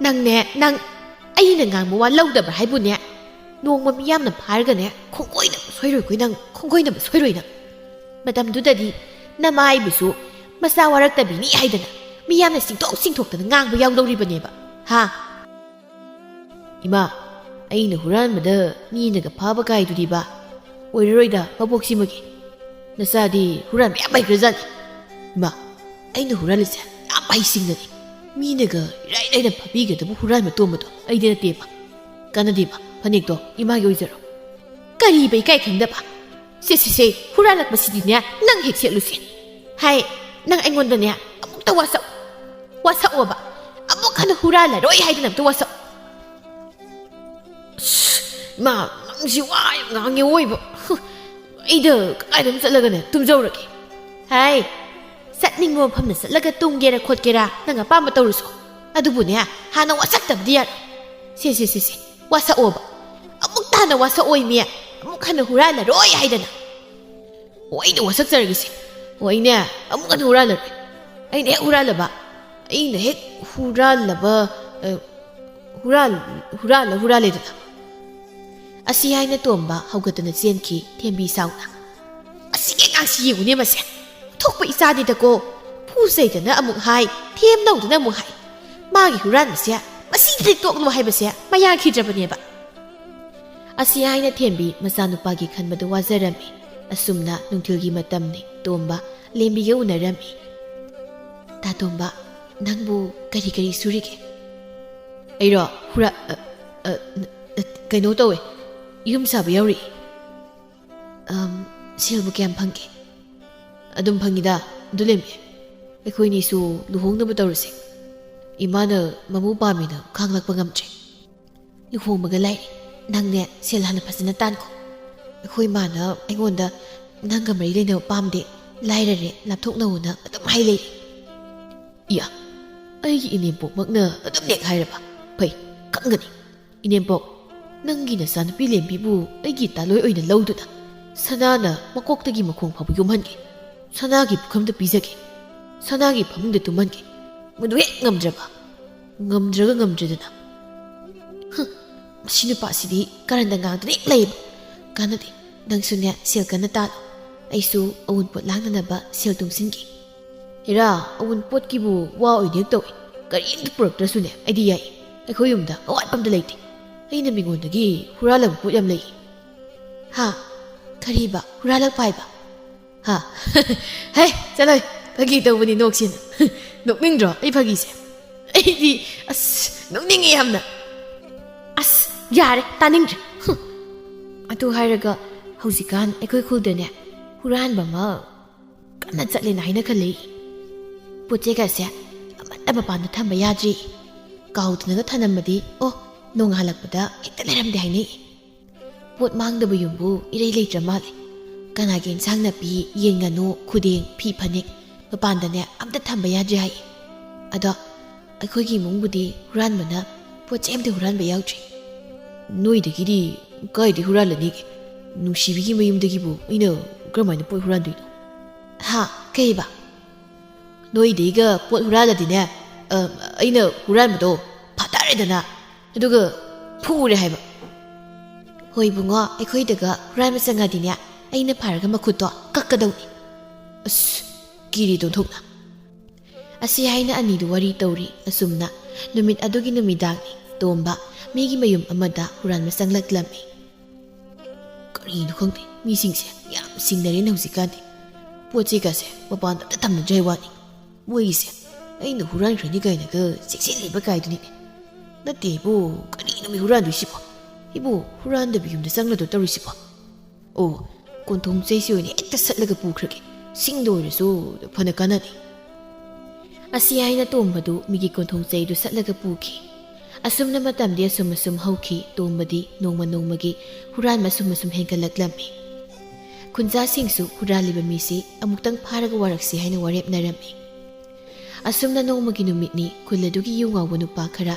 "ꯅꯪꯅꯦ, ꯅꯪ ꯑꯩꯅ ꯉꯥꯡꯕ ꯋꯥ ꯂꯧꯗꯕ꯭ꯔꯥ ꯍꯥꯏꯕꯨꯅꯦ? ꯅꯣꯡꯃ ꯃꯤ ꯌꯥꯝꯅ ꯐꯥꯔꯒꯅꯦ, ꯈꯣꯡꯒꯣꯏꯅꯕ ꯁꯣꯏꯔꯣꯏꯀꯣ ꯅꯪ, ꯈꯣꯡꯒꯣꯏꯅꯕ ꯁꯣꯏꯔꯣꯏ ꯅꯪ꯫ ꯃꯇꯝꯗꯨꯗꯗꯤ ꯅꯃꯥꯏꯕꯨꯁꯨ ꯃꯆꯥ ꯋꯥꯔꯛꯇꯕꯤꯅꯤ ꯍꯥꯏꯗꯅ ꯃꯤ ꯌꯥꯝꯅ ꯆꯤꯡꯊꯣꯛ ꯆꯤꯡꯊꯣꯛꯇꯅ ꯉꯥꯡꯕ ꯌꯥꯎꯗꯧꯔꯤꯕꯅꯦꯕ, ꯍꯥ?" "ꯏꯃꯥ, ꯑꯩꯅ ꯍꯨꯔꯥꯟꯕꯗ ꯃꯤꯅꯒ ꯐꯥꯕ ꯀꯥꯏꯗꯨꯗꯤꯕ? ꯑꯣꯏꯔꯔꯣꯏꯗ ꯃꯕꯣꯛꯁꯤꯃꯒꯤ꯫ ꯅꯆꯥꯗꯤ ꯍꯨꯔꯥꯟꯕ ꯌꯥꯝ ꯍꯩꯈ꯭ꯔꯖꯥꯠꯅꯤ꯫ ꯏꯃꯥ, ꯑꯩꯅ ꯍꯨꯔꯥꯜꯂꯤꯁꯦ ꯌꯥꯝ ꯍꯩꯁꯤꯡꯅꯅꯤ꯫ ꯃꯤꯅꯒ ꯏꯔꯥꯏ ꯂꯥꯏꯅ ꯐꯥꯕꯤꯒꯗꯕ ꯍꯨꯔꯥꯟꯕ ꯇꯣꯝꯕꯗꯣ ꯑꯩꯗꯤ ꯅꯠꯇꯦꯕ꯫ ꯀꯥꯟꯅꯗꯦꯕ, ꯐꯅꯦꯛꯇꯣ ꯏꯃꯥꯒꯤ ꯑꯣꯏꯖꯔꯣ꯫ ꯀꯔꯤꯕ ꯏꯀꯥꯏ ꯈꯪꯗꯕ? ꯁꯦ, ꯁꯦ, ꯁꯦ, ꯍꯨꯔꯥꯜꯂꯛꯄꯁꯤꯗꯤꯅꯦ, ꯅꯪ ꯍꯦꯛ ꯁꯦꯠꯂꯨꯁꯦ꯫ ꯍꯥꯏ, ꯅꯪ ꯑꯩꯉꯣꯟꯗꯅꯦ ꯑꯃꯨꯛꯇ ꯋꯥꯁꯛ-, ꯋꯥꯁꯛꯑꯣꯕ꯫ ꯑꯃꯨꯛ ꯍꯟꯅ ꯍꯨꯔꯥꯜꯂꯔꯣꯏ ꯍꯥꯏꯗꯅ ꯑꯝꯇ ꯋꯥꯁꯛ-, ꯑꯁ, ꯏꯃꯥ, ꯅꯪꯁꯤ ꯋꯥ ꯌꯥꯝ ꯉꯥꯡꯉꯦ ꯑꯣꯏꯕ꯫ ꯍꯨ, ꯑꯩꯗ ꯀꯗꯥꯏꯗꯅꯣ ꯆꯠꯂꯒꯅꯦ ꯇꯨꯝꯖꯧꯔꯒꯦ꯫ ꯍꯥꯏ, ꯆꯠꯅꯤꯡꯕ ꯃꯐꯝꯗ ꯆꯠꯂꯒ ꯇꯨꯝꯒꯦꯔꯥ ꯈꯣꯠꯀꯦꯔꯥ, ꯅꯪ ꯑꯄꯥꯝꯕ ꯇꯧꯔꯨꯁꯣ꯫ ꯑꯗꯨꯕꯨꯅꯦ, ꯍꯥꯟꯅ ꯋꯥꯁꯛꯇꯕꯗꯤ ꯌꯥꯔꯣꯏ꯫ ꯁꯦ, ꯁꯦ, ꯁꯦ, ꯁꯦ, ꯋꯥꯁꯛꯑꯣꯕ꯫ ꯑꯃꯨꯛ ꯇꯥꯅ ꯋꯥꯁꯛꯑꯣꯏ ꯃꯤ꯫ ꯑꯃꯨꯛ ꯍꯟꯅ ꯍꯨꯔꯥꯜꯂꯔꯣꯏ ꯍꯥꯏꯗꯅ꯫ ꯑꯣ, ꯑꯩꯅ ꯋꯥꯁꯛꯆꯔꯒꯦꯁꯦ꯫ ꯑꯣ, ꯑꯩꯅꯦ ꯑꯃꯨꯛ ꯍꯟꯅ ꯍꯨꯔꯥꯜꯂꯔꯣꯏ꯫ ꯑꯩꯅ ꯍꯦꯛ ꯍꯨꯔꯥꯜꯂꯕ, ꯑꯩꯅ ꯍꯦꯛ ꯍꯨꯔꯥꯜꯂꯕ, ꯑ, ꯍꯨꯔꯥꯜ-, ꯍꯨꯔꯥꯜꯂ ꯍꯨꯔꯥꯜꯂꯦꯗꯅ꯫ ꯑꯁꯤ ꯍꯥꯏꯅ ꯇꯣꯝꯕ ꯍꯧꯒꯠꯇꯨꯅ ꯆꯦꯟꯈꯤ, ꯊꯦꯝꯕꯤ ꯁꯥꯎꯅ꯫ "ꯑꯁꯤꯒꯤ ꯑꯉꯥꯡꯁꯤ ꯌꯦꯡꯉꯨꯅꯦ ꯃꯁꯦ꯫ ꯊꯣꯛꯄ ꯏꯆꯥꯅꯤꯗꯀꯣ꯫ ꯐꯨ ꯆꯩꯗꯅ ꯑꯃꯨꯛ ꯍꯥꯏ, ꯊꯦꯝꯅꯧꯗꯅ ꯑꯃꯨꯛ ꯍꯥꯏ꯫ ꯃꯥꯒꯤ ꯍꯨꯔꯥꯟꯕꯁꯦ ꯃꯁꯤꯗꯗꯤ ꯇꯣꯛꯂꯣ ꯍꯥꯏꯕꯁꯦ ꯃꯌꯥ ꯈꯤꯗ꯭ꯔꯕꯅꯦꯕ꯫" ꯑꯁꯤ ꯍꯥꯏꯅ ꯊꯦꯝꯕꯤ ꯃꯆꯥꯅꯨꯄꯥꯒꯤ ꯈꯟꯕꯗꯨ ꯋꯥꯖꯔꯝꯃꯤ꯫ ꯑꯁꯨꯝꯅ ꯅꯨꯡꯊꯤꯜꯒꯤ ꯃꯇꯝꯅꯤ꯫ ꯇꯣꯝꯕ ꯂꯦꯝꯕꯤꯒ ꯎꯅꯔꯝꯃꯤ꯫ "ꯇꯥ ꯇꯣꯝꯕ, ꯅꯪꯕꯨ ꯀꯔꯤ ꯀꯔꯤ ꯁꯨꯔꯤꯒꯦ?" "ꯑꯩꯔꯣ? ꯍꯨꯔꯥ-, ꯑ, ꯑ, ꯀꯩꯅꯣ ꯇꯧꯋꯦ, ꯌꯨꯝ ꯁꯥꯕ ꯌꯥꯎꯔꯤ꯫" "ꯑꯝ, ꯁꯦꯜꯕꯨ ꯀꯌꯥꯝ ꯐꯪꯒꯦ?" "ꯑꯗꯨꯝ ꯐꯪꯉꯤꯗ, ꯑꯗꯨ ꯂꯦꯝꯃꯤ꯫ ꯑꯩꯈꯣꯏꯅꯤꯁꯨ ꯂꯨꯍꯣꯡꯅꯕ ꯇꯧꯔꯁꯦ꯫ ꯏꯃꯥꯅ ꯃꯃꯧ ꯄꯥꯝꯃꯤꯅ ꯈꯥꯡꯂꯛꯄ ꯉꯝꯗ꯭ꯔꯦ꯫" "ꯂꯨꯍꯣꯡꯕꯒ ꯂꯥꯏꯔꯤ꯫ ꯅꯪꯅꯦ ꯁꯦꯜ ꯍꯥꯟꯅ ꯐꯖꯅ ꯇꯥꯟꯈꯣ꯫ ꯑꯩꯈꯣꯏ ꯃꯥꯅ ꯑꯩꯉꯣꯟꯗ ꯅꯪꯒ ꯃꯔꯤ ꯂꯩꯅꯕ ꯄꯥꯝꯗꯦ, ꯂꯥꯏꯔꯔꯦ, ꯂꯥꯞꯊꯣꯛꯅꯧꯅ ꯑꯗꯨꯝ ꯍꯥꯏ ꯂꯩꯔꯤ꯫" "ꯏꯌꯥ, ꯑꯩꯒꯤ ꯏꯅꯦꯝꯄꯣꯛꯃꯛꯅ ꯑꯗꯨꯝ ꯅꯦꯛ ꯍꯥꯏꯔꯕ? ꯐꯩ, ꯈꯪꯒꯅꯤ꯫ ꯏꯅꯦꯝꯄꯣꯛ, ꯅꯪꯒꯤ ꯅꯆꯥꯅꯨꯄꯤ ꯂꯦꯝꯕꯤꯕꯨ ꯑꯩꯒꯤ ꯇꯥꯂꯣꯏ ꯑꯣꯏꯅ ꯂꯧꯗꯨꯅ ꯁꯅꯥꯅ ꯃꯀꯣꯛꯇꯒꯤ ꯃꯈꯣꯡ ꯐꯥꯎꯕ ꯌꯣꯝꯍꯟꯒꯦ꯫ ꯁꯅꯥꯒꯤ ꯄꯨꯈꯝꯗ ꯄꯤꯖꯒꯦ꯫ ꯁꯅꯥꯒꯤ ꯐꯃꯨꯡꯗ ꯇꯨꯝꯍꯟꯒꯦ꯫ ꯃꯗꯨ ꯍꯦꯛ ꯉꯝꯗ꯭ꯔꯕ?" "ꯉꯝꯗ꯭ꯔꯒ ꯉꯝꯗ꯭ꯔꯦꯗꯅ꯫" "ꯍꯨꯝ, ꯃꯁꯤ ꯅꯨꯄꯥꯁꯤꯗꯤ ꯀꯔꯟꯗ ꯉꯥꯡꯗꯨꯅ ꯍꯦꯛ ꯂꯩꯌꯦꯕ꯫ ꯀꯥꯟꯅꯗꯦ꯫ ꯅꯪꯁꯨꯅꯦ ꯁꯦꯜ ꯀꯟꯅ ꯇꯥꯜꯂꯣ꯫ ꯑꯩꯁꯨ ꯑꯋꯨꯟꯄꯣꯠ ꯂꯥꯡꯅꯅꯕ ꯁꯦꯜ ꯇꯨꯡꯁꯤꯟꯒꯦ꯫" "ꯍꯦꯔꯥ, ꯑꯋꯨꯟꯄꯣꯠꯀꯤꯕꯨ ꯋꯥ ꯑꯣꯏꯗꯤ ꯍꯦꯛ ꯇꯧꯏ꯫ ꯀꯔꯤꯝꯇ ꯄꯨꯔꯛꯇ꯭ꯔꯁꯨꯅꯦ ꯑꯩꯗꯤ ꯌꯥꯏ꯫ ꯑꯩꯈꯣꯏ ꯌꯨꯝꯗ ꯑꯋꯥꯠꯄ ꯑꯝꯇ ꯂꯩꯇꯦ꯫ ꯑꯩꯅ ꯃꯤꯉꯣꯟꯗꯒꯤ ꯍꯨꯔꯥꯜꯂꯕ ꯄꯣꯠ ꯌꯥꯝ ꯂꯩ꯫" "ꯍꯥ? ꯀꯔꯤꯕ? ꯍꯨꯔꯥꯜꯂꯛꯄ ꯍꯥꯏꯕ? ꯍꯥ?" "ꯍꯦ, ꯆꯠꯂꯣꯏ꯫ ꯐꯥꯒꯤ ꯇꯧꯕꯅꯤ, ꯅꯣꯛꯁꯤꯅ꯫ ꯅꯣꯛꯅꯤꯡꯗ꯭ꯔꯣ ꯑꯩ ꯐꯥꯒꯤꯁꯦ? ꯑꯩꯗꯤ ꯑꯁ ꯅꯣꯛꯅꯤꯡꯉꯤ ꯌꯥꯝꯅ꯫ ꯑꯁ ꯌꯥꯔꯦ, ꯇꯥꯅꯤꯡꯗ꯭ꯔꯦ꯫ ꯍꯨꯝ꯫ ꯑꯗꯨ ꯍꯥꯏꯔꯒ ꯍꯧꯖꯤꯛꯀꯥꯟ ꯑꯩꯈꯣꯏ ꯈꯨꯜꯗꯅꯦ ꯍꯨꯔꯥꯟꯕ ꯑꯃ ꯀꯟꯅ ꯆꯠꯂꯦꯅ ꯍꯥꯏꯅ ꯈꯜꯂꯤ꯫ ꯄꯣꯠ ꯆꯩꯒꯁꯦ ꯑꯃꯠꯇ ꯃꯄꯥꯟꯗ ꯊꯝꯕ ꯌꯥꯗ꯭ꯔꯤ꯫ ꯀꯥꯎꯗꯅꯒ ꯊꯅꯝꯃꯗꯤ ꯑꯣ, ꯅꯣꯡꯉꯥꯜꯂꯛꯄꯗ ꯍꯦꯛꯇ ꯂꯩꯔꯝꯗꯦ ꯍꯥꯏꯅꯩ꯫ ꯄꯣꯠ ꯃꯥꯡꯗꯕ ꯌꯨꯝꯕꯨ ꯏꯔꯩ ꯂꯩꯇ꯭ꯔ ꯃꯥꯜꯂꯦ꯫ ꯀꯅꯥꯒꯤ ꯏꯟꯁꯥꯡ ꯅꯥꯄꯤ, ꯌꯦꯟ ꯉꯥꯅꯨ, ꯈꯨꯗꯦꯡ, ꯐꯤ ꯐꯅꯦꯛ ꯃꯄꯥꯟꯗꯅꯦ ꯑꯝꯇ ꯊꯝꯕ ꯌꯥꯗ꯭ꯔꯦ ꯍꯥꯏ꯫ ꯑꯗꯣ ꯑꯩꯈꯣꯏꯒꯤ ꯏꯃꯨꯡꯕꯨꯗꯤ ꯍꯨꯔꯥꯟꯕꯅ ꯄꯣꯠ ꯆꯩ ꯑꯝꯇ ꯍꯨꯔꯥꯟꯕ ꯌꯥꯎꯗ꯭ꯔꯤ꯫ ꯅꯣꯏꯗꯒꯤꯗꯤ ꯀꯥꯏꯗꯤ ꯍꯨꯔꯥꯜꯂꯅꯤꯒꯦ? ꯅꯨꯡꯁꯤꯕꯤꯒꯤ ꯃꯌꯨꯝꯗꯒꯤꯕꯨ ꯑꯩꯅ ꯀꯔꯝꯍꯥꯏꯅ ꯄꯣꯠ ꯍꯨꯔꯥꯟꯗꯣꯏꯅꯣ? ꯍꯥ? ꯀꯩꯕ? ꯅꯣꯏꯗꯩꯒ ꯄꯣꯠ ꯍꯨꯔꯥꯜꯂꯗꯤꯅꯦ, ꯑ, ꯑꯩꯅ ꯍꯨꯔꯥꯟꯕꯗꯣ ꯐꯥꯊꯔꯦꯗꯅ, ꯑꯗꯨꯒ ꯐꯨꯔꯦ ꯍꯥꯏꯕ꯫ ꯍꯣꯏ ꯏꯕꯨꯡꯉꯣ, ꯑꯩꯈꯣꯏꯗꯒ ꯍꯨꯔꯥꯟꯕ ꯆꯪꯉꯗꯤꯅꯦ, ꯑꯩꯅ ꯐꯥꯔꯒ ꯃꯈꯨꯠꯇꯣ ꯀꯛꯀꯗꯧꯅꯤ꯫ ꯑꯁ, ꯀꯤꯔꯦ ꯇꯣꯟꯊꯣꯛꯅ꯫ ꯑꯁꯤ ꯍꯥꯏꯅ ꯑꯅꯤꯗꯨ ꯋꯥꯔꯤ ꯇꯧꯔꯤ꯫ ꯑꯁꯨꯝꯅ ꯅꯨꯃꯤꯠ ꯑꯗꯨꯒꯤ ꯅꯨꯃꯤꯗꯥꯡꯅꯤ꯫ ꯇꯣꯝꯕ ꯃꯤꯒꯤ ꯃꯌꯨꯝ ꯑꯃꯗ ꯍꯨꯔꯥꯟꯕ ꯆꯪꯂꯛꯂꯝꯃꯤ꯫ ꯀꯔꯤꯅꯣ ꯈꯪꯗꯦ, ꯃꯤꯁꯤꯡꯁꯦ ꯌꯥꯝ ꯁꯤꯡꯅꯔꯦꯅꯦ ꯍꯧꯖꯤꯛꯀꯥꯟꯗꯤ꯫ ꯄꯣꯠ ꯆꯩꯒꯁꯦ ꯃꯄꯥꯟꯗ ꯑꯝꯇ ꯊꯝꯅꯗ꯭ꯔꯦ ꯍꯥꯏ ꯋꯥꯅꯤ꯫ ꯃꯣꯏꯒꯤꯁꯦ ꯑꯩꯅ ꯍꯨꯔꯥꯟꯈ꯭ꯔꯅꯤ ꯀꯥꯏꯅꯒ ꯆꯦꯛꯁꯤꯜꯂꯤꯕ ꯀꯥꯏꯗꯨꯅꯤꯅꯦ꯫ ꯅꯠꯇꯦꯕꯨ, ꯀꯔꯤꯅꯣ ꯃꯤ ꯍꯨꯔꯥꯟꯗꯣꯏꯁꯤꯕꯣ? ꯏꯕꯨ, ꯍꯨꯔꯥꯟꯗꯕꯤ ꯌꯨꯝꯗ ꯆꯪꯂꯗꯣ ꯇꯧꯔꯤꯁꯤꯕꯣ? ꯑꯣ, ꯀꯣꯟꯊꯣꯡ ꯆꯩꯁꯤ ꯑꯣꯏꯅ ꯍꯦꯛꯇ ꯁꯠꯂꯒ ꯄꯨꯈ꯭ꯔꯒꯦ꯫ ꯁꯤꯡꯗ ꯑꯣꯏꯔꯁꯨ ꯐꯅ ꯀꯥꯟꯅꯅꯤ꯫ ꯑꯁꯤ ꯍꯥꯏꯅ ꯇꯣꯝꯕꯗꯨ ꯃꯤꯒꯤ ꯀꯣꯟꯊꯣꯡ ꯆꯩꯗꯨ ꯁꯠꯂꯒ ꯄꯨꯈꯤ꯫ ꯑꯁꯨꯝꯅ ꯃꯇꯝꯗꯤ ꯑꯁꯨꯝ ꯑꯁꯨꯝ ꯍꯧꯈꯤ꯫ ꯇꯣꯝꯕꯗꯤ ꯅꯣꯡꯃ ꯅꯣꯡꯃꯒꯤ ꯍꯨꯔꯥꯟꯕ ꯑꯁꯨꯝ ꯑꯁꯨꯝ ꯍꯦꯟꯒꯠꯂꯛꯂꯝꯃꯤ꯫ ꯈꯨꯟꯖꯥꯁꯤꯡꯁꯨ ꯍꯨꯔꯥꯜꯂꯤꯕ ꯃꯤꯁꯤ ꯑꯃꯨꯛꯇꯪ ꯐꯥꯔꯒ ꯋꯥꯔꯛꯁꯤ ꯍꯥꯏꯅ ꯋꯥꯔꯦꯞꯅꯔꯝꯃꯤ꯫ ꯑꯁꯨꯝꯅ ꯅꯣꯡꯃꯒꯤ ꯅꯨꯃꯤꯠꯅꯤ꯫ ꯈꯨꯜ ꯑꯗꯨꯒꯤ ꯌꯨ ꯉꯥꯎꯕ ꯅꯨꯄꯥ ꯈꯔ,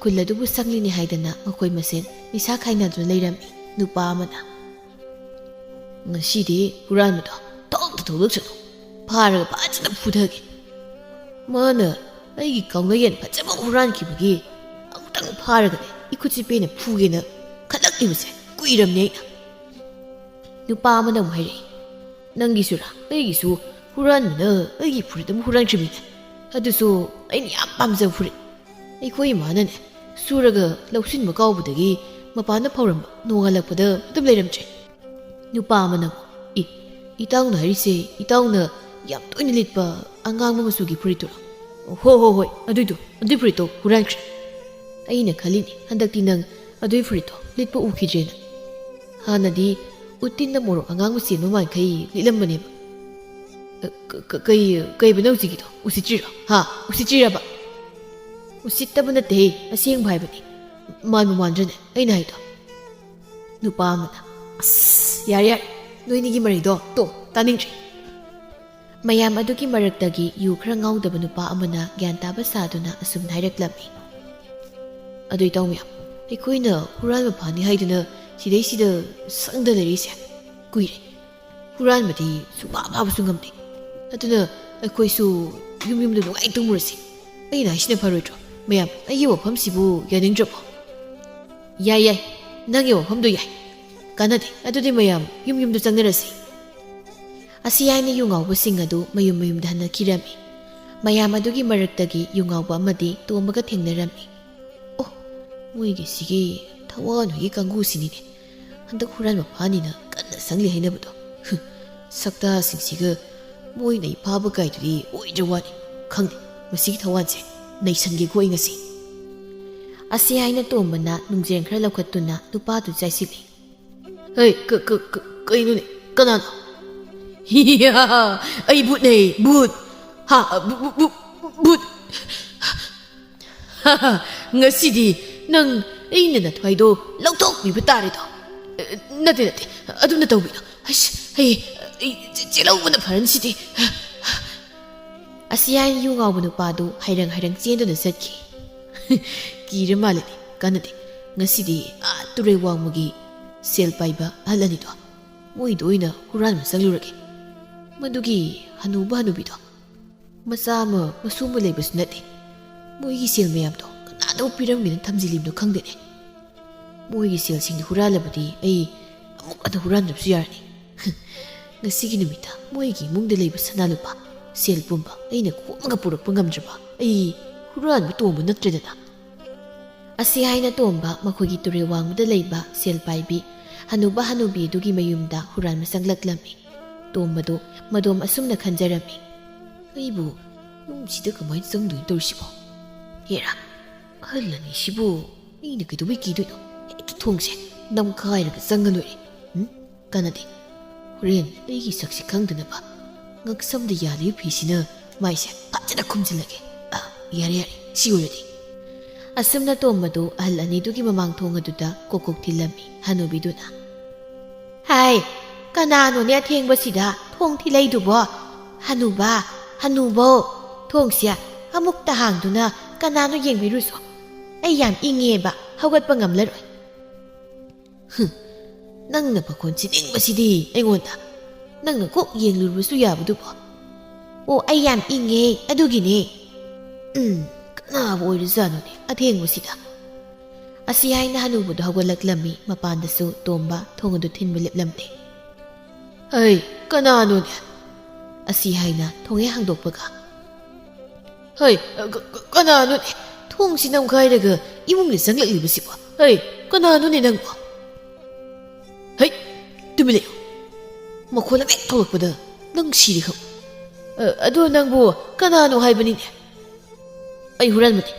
ꯈꯨꯜ ꯑꯗꯨꯕꯨ ꯁꯪꯂꯤꯅꯤ ꯍꯥꯏꯗꯅ ꯃꯈꯣꯏ ꯃꯁꯦꯟ ꯅꯤꯁꯥ ꯈꯥꯏꯅꯗꯨꯅ ꯂꯩꯔꯝꯃꯤ꯫ ꯅꯨꯄꯥ ꯑꯃꯅ, "ꯉꯁꯤꯗꯤ ꯍꯨꯔꯥꯟꯕꯗꯣ ꯊꯣꯛꯇ ꯊꯣꯛꯂꯛꯁꯅꯨ, ꯐꯥꯔꯒ ꯐꯖꯅ ꯐꯨꯊꯒꯦ꯫ ꯃꯥꯅ ꯑꯩꯒꯤ ꯀꯥꯎꯅꯌꯦꯟ ꯐꯖꯕ ꯍꯨꯔꯥꯟꯈꯤꯕꯒꯤ ꯑꯃꯨꯛꯇꯪ ꯐꯥꯔꯒꯅꯦ, ꯏꯈꯨꯠꯁꯤ ꯄꯦꯟꯅ ꯐꯨꯒꯦꯅ ꯈꯜꯂꯛꯂꯤꯕꯁꯦ ꯀꯨꯏꯔꯝꯅꯦ ꯑꯩꯅ꯫" ꯅꯨꯄꯥ ꯑꯃꯅ ꯑꯃꯨꯛ ꯍꯥꯏꯔꯛꯏ, "ꯅꯪꯒꯤꯁꯨꯔꯥ? ꯑꯩꯒꯤꯁꯨ ꯍꯨꯔꯥꯟꯕꯅ ꯑꯩꯒꯤ ꯐꯨꯔꯤꯠ ꯑꯃ ꯍꯨꯔꯥꯟꯈ꯭ꯔꯤꯕꯅꯦ꯫ ꯑꯗꯨꯁꯨ ꯑꯩꯅ ꯌꯥꯝ ꯄꯥꯝꯖꯕ ꯐꯨꯔꯤꯠ꯫ ꯑꯩꯈꯣꯏ ꯏꯃꯥꯅꯅꯦ ꯁꯨꯔꯒ ꯂꯧꯁꯤꯟꯕ ꯀꯥꯎꯕꯗꯒꯤ ꯃꯄꯥꯟꯗ ꯐꯧꯔꯝꯕ, ꯅꯣꯡꯉꯥꯜꯂꯛꯄꯗ ꯑꯗꯨꯝ ꯂꯩꯔꯝꯗ꯭ꯔꯦ꯫" ꯅꯨꯄꯥ ꯑꯃꯅ ꯑꯃꯨꯛ, "ꯏ, ꯏꯇꯥꯎꯅ ꯍꯥꯏꯔꯤꯁꯦ ꯏꯇꯥꯎꯅ ꯌꯥꯝ ꯇꯣꯏꯅ ꯂꯤꯠꯄ ꯑꯉꯥꯡꯕ ꯃꯆꯨꯒꯤ ꯐꯨꯔꯤꯠꯇꯨꯔꯣ? ꯍꯣ ꯍꯣ ꯍꯣꯏ, ꯑꯗꯨꯏꯗꯣ, ꯑꯗꯨꯏ ꯐꯨꯔꯤꯠꯇꯣ ꯍꯨꯔꯥꯟꯈ꯭ꯔꯦ꯫ ꯑꯩꯅ ꯈꯜꯂꯤꯅꯦ, ꯍꯟꯗꯛꯇꯤ ꯅꯪ ꯑꯗꯨꯏ ꯐꯨꯔꯤꯠꯇꯣ ꯂꯤꯠꯄ ꯎꯈꯤꯗ꯭ꯔꯦꯅ꯫ ꯍꯥꯟꯅꯗꯤ ꯎꯇꯤꯟꯅ ꯃꯣꯔꯣꯛ ꯑꯉꯥꯡꯕ ꯆꯦꯟꯕ ꯃꯥꯟꯈꯩ ꯂꯤꯠꯂꯝꯕꯅꯦꯕ꯫ ꯑ, ꯀ-, ꯀ-, ꯀꯩ, ꯀꯩꯕ ꯅꯪ ꯍꯧꯖꯤꯛꯀꯤꯗꯣ? ꯎꯁꯤꯠꯇ꯭ꯔꯤꯔꯣ? ꯍꯥ? ꯎꯁꯤꯠꯇ꯭ꯔꯤꯔꯕ? ꯎꯁꯤꯠꯇꯕ ꯅꯠꯇꯦꯍꯦ, ꯑꯁꯦꯡꯕ ꯍꯥꯏꯕꯅꯤ꯫ ꯃꯥꯟꯕꯨ ꯃꯥꯟꯗ꯭ꯔꯅꯦ ꯑꯩꯅ ꯍꯥꯏꯗꯣ? ꯅꯨꯄꯥ ꯑꯃꯅ, "ꯑꯁ, ꯌꯥꯔꯦ, ꯌꯥꯔꯦ, ꯅꯣꯏꯅꯤꯒꯤ ꯃꯔꯩꯗꯣ ꯇꯣ, ꯇꯥꯅꯤꯡꯗ꯭ꯔꯦ"꯫ ꯃꯌꯥꯝ ꯑꯗꯨꯒꯤ ꯃꯔꯛꯇꯒꯤ ꯌꯨ ꯈꯔ ꯉꯥꯎꯗꯕ ꯅꯨꯄꯥ ꯑꯃꯅ ꯒ꯭ꯌꯥꯟ ꯇꯥꯕ ꯁꯥꯗꯨꯅ ꯑꯁꯨꯝꯅ ꯍꯥꯏꯔꯛꯂꯝꯃꯤ꯫ "ꯑꯗꯨ ꯏꯇꯥꯎ ꯃꯌꯥꯝ, ꯑꯩꯈꯣꯏꯅ ꯍꯨꯔꯥꯟꯕ ꯐꯥꯅꯤ ꯍꯥꯏꯗꯨꯅ ꯁꯤꯗꯩꯁꯤꯗ ꯁꯪꯗ ꯂꯩꯔꯤꯁꯦ ꯀꯨꯏꯔꯦ꯫ ꯍꯨꯔꯥꯟꯕꯗꯤ ꯁꯨꯡꯐꯥ ꯐꯥꯕꯁꯨ ꯉꯝꯗꯦ꯫ ꯑꯗꯨꯅ ꯑꯩꯈꯣꯏꯁꯨ ꯌꯨꯝ ꯌꯨꯝꯗ ꯅꯨꯡꯉꯥꯏ ꯇꯨꯝꯃꯨꯔꯁꯤ꯫ ꯑꯩꯅ ꯍꯥꯏꯁꯤꯅ ꯐꯔꯣꯏꯗ꯭ꯔꯣ? ꯃꯌꯥꯝ, ꯑꯩꯒꯤ ꯋꯥꯐꯝꯁꯤꯕꯨ ꯌꯥꯅꯤꯡꯗ꯭ꯔꯕꯣ?" "ꯌꯥꯏ, ꯌꯥꯏ, ꯅꯪꯒꯤ ꯋꯥꯐꯝꯗꯣ ꯌꯥꯏ꯫ ꯀꯥꯟꯅꯗꯦ꯫ ꯑꯗꯨꯗꯤ ꯃꯌꯥꯝ ꯌꯨꯝ ꯌꯨꯝꯗ ꯆꯪꯅꯔꯁꯤ"꯫ ꯑꯁꯤ ꯍꯥꯏꯅ ꯌꯨ ꯉꯥꯎꯕꯁꯤꯡ ꯑꯗꯨ ꯃꯌꯨꯝ ꯃꯌꯨꯝꯗ ꯍꯟꯅꯈꯤꯔꯝꯃꯤ꯫ ꯃꯌꯥꯝ ꯑꯗꯨꯒꯤ ꯃꯔꯛꯇꯒꯤ ꯌꯨ ꯉꯥꯎꯕ ꯑꯃꯗꯤ ꯇꯣꯝꯕꯒ ꯊꯦꯡꯅꯔꯝꯃꯤ꯫ "ꯑꯣ, ꯃꯣꯏꯒꯤꯁꯤꯒꯤ ꯊꯋꯥꯟ ꯍꯣꯏꯒꯤ ꯀꯥꯡꯕꯨꯁꯤꯅꯤꯅꯦ꯫ ꯍꯟꯗꯛ ꯍꯨꯔꯥꯟꯕ ꯐꯥꯅꯤꯅ ꯀꯟꯅ ꯁꯪꯂꯤ ꯍꯥꯏꯅꯕꯗꯣ꯫ ꯍꯨꯝ, ꯁꯛꯇꯥꯁꯤꯡꯁꯤꯒ ꯃꯣꯏꯅ ꯐꯥꯕ ꯀꯥꯏꯗꯨꯗꯤ ꯑꯣꯏꯗ꯭ꯔ ꯋꯥꯅꯤ꯫ ꯈꯪꯗꯦ, ꯃꯁꯤꯒꯤ ꯊꯋꯥꯟꯁꯦ ꯅꯩꯁꯟꯒꯦꯀꯣ ꯑꯩ ꯉꯁꯤ"꯫ ꯑꯁꯤ ꯍꯥꯏꯅ ꯇꯣꯝꯕꯅ ꯅꯨꯡꯖꯦꯡ ꯈꯔ ꯂꯧꯈꯠꯇꯨꯅ ꯅꯨꯄꯥꯗꯨ ꯆꯥꯏꯁꯤꯜꯂꯤ꯫ "ꯍꯩ, ꯀ-, ꯀ-, ꯀ-, ꯀꯩꯅꯣꯅꯦ? ꯀꯅꯥꯅꯣ?" "ꯍꯤꯌꯥ, ꯑꯩ ꯚꯨꯠꯅꯦ, ꯚꯨꯠ! ꯍꯥ, ꯚꯨ-, ꯚꯨ-, ꯚꯨ-, ꯚꯨꯠ!" "ꯉꯁꯤꯗꯤ ꯅꯪ ꯑꯩꯅ ꯅꯊ꯭ꯋꯥꯏꯗꯣ ꯂꯧꯊꯣꯛꯄꯤꯕ ꯇꯥꯔꯦꯗꯣ꯫ ꯑ, ꯅꯠꯇꯦ, ꯅꯠꯇꯦ, ꯑꯗꯨꯝꯅ ꯇꯧꯕꯤꯅꯣ꯫ ꯑꯁ, ꯑꯩ, ꯑꯩ ꯆꯦ-, ꯆꯦꯜꯍꯧꯕꯅ ꯐꯔꯅꯤ ꯁꯤꯗꯤ"꯫ ꯑꯁꯤ ꯍꯥꯏꯅ ꯌꯨ ꯉꯥꯎꯕ ꯅꯨꯄꯥꯗꯨ ꯍꯥꯏꯔꯪ ꯍꯥꯏꯔꯪ ꯆꯦꯟꯗꯨꯅ ꯆꯠꯈꯤ꯫ "ꯀꯤꯔ ꯃꯥꯜꯂꯦꯅꯦ, ꯀꯥꯟꯅꯗꯦ꯫ ꯉꯁꯤꯗꯤ ꯑꯥ ꯇꯨꯔꯦꯜ ꯋꯥꯡꯃꯒꯤ ꯁꯦꯜ ꯄꯥꯏꯕ ꯑꯍꯜ ꯑꯅꯤꯗꯣ, ꯃꯣꯏꯗ ꯑꯣꯏꯅ ꯍꯨꯔꯥꯟꯕ ꯆꯪꯂꯨꯔꯒꯦ꯫ ꯃꯗꯨꯒꯤ ꯍꯅꯨꯕ ꯍꯅꯨꯕꯤꯗꯣ, ꯃꯆꯥ ꯑꯃ ꯃꯁꯨ ꯑꯃ ꯂꯩꯕꯁꯨ ꯅꯠꯇꯦ꯫ ꯃꯣꯏꯒꯤ ꯁꯦꯜ ꯃꯌꯥꯝꯗꯣ ꯀꯅꯥꯗꯕꯨ ꯄꯤꯔꯝꯒꯦꯅ ꯊꯝꯖꯤꯜꯂꯤꯕꯅꯣ ꯈꯪꯗꯦꯅꯦ꯫ ꯃꯣꯏꯒꯤ ꯁꯦꯜꯁꯤꯡꯗꯨ ꯍꯨꯔꯥꯜꯂꯕꯗꯤ ꯑꯩ ꯑꯃꯨꯛ ꯍꯟꯅ ꯍꯨꯔꯥꯟꯗ꯭ꯔꯕꯁꯨ ꯌꯥꯔꯅꯤ꯫ ꯉꯁꯤꯒꯤ ꯅꯨꯃꯤꯠꯇ ꯃꯣꯏꯒꯤ ꯏꯃꯨꯡꯗ ꯂꯩꯕ ꯁꯅꯥ ꯂꯨꯄꯥ, ꯁꯦꯜ ꯄꯨꯝꯕ ꯑꯩꯅ ꯈꯣꯝꯃꯒ ꯄꯨꯔꯛꯄ ꯉꯝꯗ꯭ꯔꯕ ꯑꯩ ꯍꯨꯔꯥꯟꯕ ꯇꯣꯝꯕ ꯅꯠꯇ꯭ꯔꯦꯗꯅ"꯫ ꯑꯁꯤ ꯍꯥꯏꯅ ꯇꯣꯝꯕ ꯃꯈꯣꯏꯒꯤ ꯇꯨꯔꯦꯜ ꯋꯥꯡꯃꯗ ꯂꯩꯕ ꯁꯦꯜ ꯄꯥꯏꯕꯤ ꯍꯅꯨꯕ ꯍꯅꯨꯕꯤ ꯑꯗꯨꯒꯤ ꯃꯌꯨꯝꯗ ꯍꯨꯔꯥꯟꯕ ꯆꯪꯂꯛꯂꯝꯃꯤ꯫ ꯇꯣꯝꯕꯗꯨ ꯃꯗꯣꯝ ꯑꯁꯨꯝꯅ ꯈꯟꯖꯔꯝꯃꯤ꯫ "ꯑꯩꯕꯨ ꯌꯨꯝꯁꯤꯗ ꯀꯃꯥꯏꯅ ꯆꯪꯗꯣꯏꯅꯣ ꯇꯧꯔꯤꯁꯤꯕꯣ? ꯍꯦꯔꯥ, ꯑꯍꯜ ꯑꯅꯤꯁꯤꯕꯨ ꯑꯩꯅ ꯀꯩꯗꯧꯕꯩ ꯀꯤꯗꯣꯏꯅꯣ? ꯍꯦꯛꯇ ꯊꯣꯡꯁꯦ ꯅꯝꯈꯥꯏꯔꯒ ꯆꯪꯉ ꯂꯣꯏꯔꯦ꯫ ꯎꯝ? ꯀꯥꯟꯅꯗꯦ꯫ ꯍꯣꯔꯦꯟ ꯑꯩꯒꯤ ꯁꯛꯁꯤ ꯈꯪꯗꯅꯕ ꯉꯛꯁꯝꯗ ꯌꯥꯜꯂꯤꯕ ꯐꯤꯁꯤꯅ ꯃꯥꯏꯁꯦ ꯐꯖꯅ ꯈꯨꯝꯖꯤꯜꯂꯒꯦ꯫ ꯑ, ꯌꯥꯔꯦ, ꯌꯥꯔꯦ, ꯁꯤ ꯑꯣꯏꯔꯗꯤ"꯫ ꯑꯁꯨꯝꯅ ꯇꯣꯝꯕꯗꯨ ꯑꯍꯜ ꯑꯅꯤꯗꯨꯒꯤ ꯃꯃꯥꯡ ꯊꯣꯡ ꯑꯗꯨꯗ ꯀꯣꯛ ꯀꯣꯛ ꯊꯤꯜꯂꯝꯃꯤ ꯍꯅꯨꯕꯤꯗꯨꯅ꯫ "ꯍꯥꯏ, ꯀꯅꯥꯅꯣꯅꯦ ꯑꯊꯦꯡꯕꯁꯤꯗ ꯊꯣꯡ ꯊꯤꯜꯂꯛꯏꯗꯨꯕꯣ? ꯍꯅꯨꯕ, ꯍꯅꯨꯕꯧ, ꯊꯣꯡꯁꯦ ꯑꯃꯨꯛꯇ ꯍꯥꯡꯗꯨꯅ ꯀꯅꯥꯅꯣ ꯌꯦꯡꯕꯤꯔꯨꯁꯣ꯫ ꯑꯩ ꯌꯥꯝ ꯏꯪꯉꯦꯕ, ꯍꯧꯒꯠꯄ ꯉꯝꯂꯔꯣꯏ"꯫ "ꯍꯨꯝ, ꯅꯪꯅ ꯄꯥꯈꯣꯟ ꯁꯤꯅꯤꯡꯕꯁꯤꯗꯤ ꯑꯩꯉꯣꯟꯗ꯫ ꯅꯪꯅ ꯀꯣꯛ ꯌꯦꯡꯂꯨꯕꯁꯨ ꯌꯥꯕꯗꯨꯕꯨ꯫ ꯑꯣ, ꯑꯩ ꯌꯥꯝ ꯏꯪꯉꯦ, ꯑꯗꯨꯒꯤꯅꯦ꯫ ꯎꯝ, ꯀꯅꯥꯕꯨ ꯑꯣꯏꯔꯖꯥꯠꯅꯣꯅꯦ ꯑꯊꯦꯡꯕꯁꯤꯗ"꯫ ꯑꯁꯤ ꯍꯥꯏꯅ ꯍꯅꯨꯕꯗꯨ ꯍꯧꯒꯠꯂꯛꯂꯝꯃꯤ꯫ ꯃꯄꯥꯟꯗꯁꯨ ꯇꯣꯝꯕ ꯊꯣꯡ ꯑꯗꯨ ꯊꯤꯟꯕ ꯂꯦꯞꯂꯝꯗꯦ꯫ "ꯍꯩ, ꯀꯅꯥꯅꯣꯅꯦ?" ꯑꯁꯤ ꯍꯥꯏꯅ ꯊꯣꯡ ꯍꯦꯛ ꯍꯥꯡꯗꯣꯛꯄꯒ꯫ "ꯍꯩ, ꯀ-, ꯀ-, ꯀꯅꯥꯅꯣꯅꯦ? ꯊꯣꯡꯁꯤ ꯅꯝꯈꯥꯏꯔꯒ ꯏꯃꯨꯡꯗ ꯆꯪꯂꯛꯂꯤꯕꯁꯤꯕꯣ? ꯍꯩ, ꯀꯅꯥꯅꯣꯅꯦ ꯅꯪꯕꯣ? ꯍꯩ, ꯇꯨꯃꯤꯟ ꯂꯩꯌꯨ꯫ ꯃꯈꯣꯜ ꯑꯃ ꯍꯦꯛ ꯊꯣꯛꯂꯛꯄꯗ ꯅꯪ ꯁꯤꯔꯦ ꯈꯪꯉꯨ꯫ ꯑ, ꯑꯗꯣ ꯅꯪꯕꯨ ꯀꯅꯥꯅꯣ ꯍꯥꯏꯕꯅꯤꯅꯦ?" "ꯑꯩ ꯍꯨꯔꯥꯟꯕꯅꯤ꯫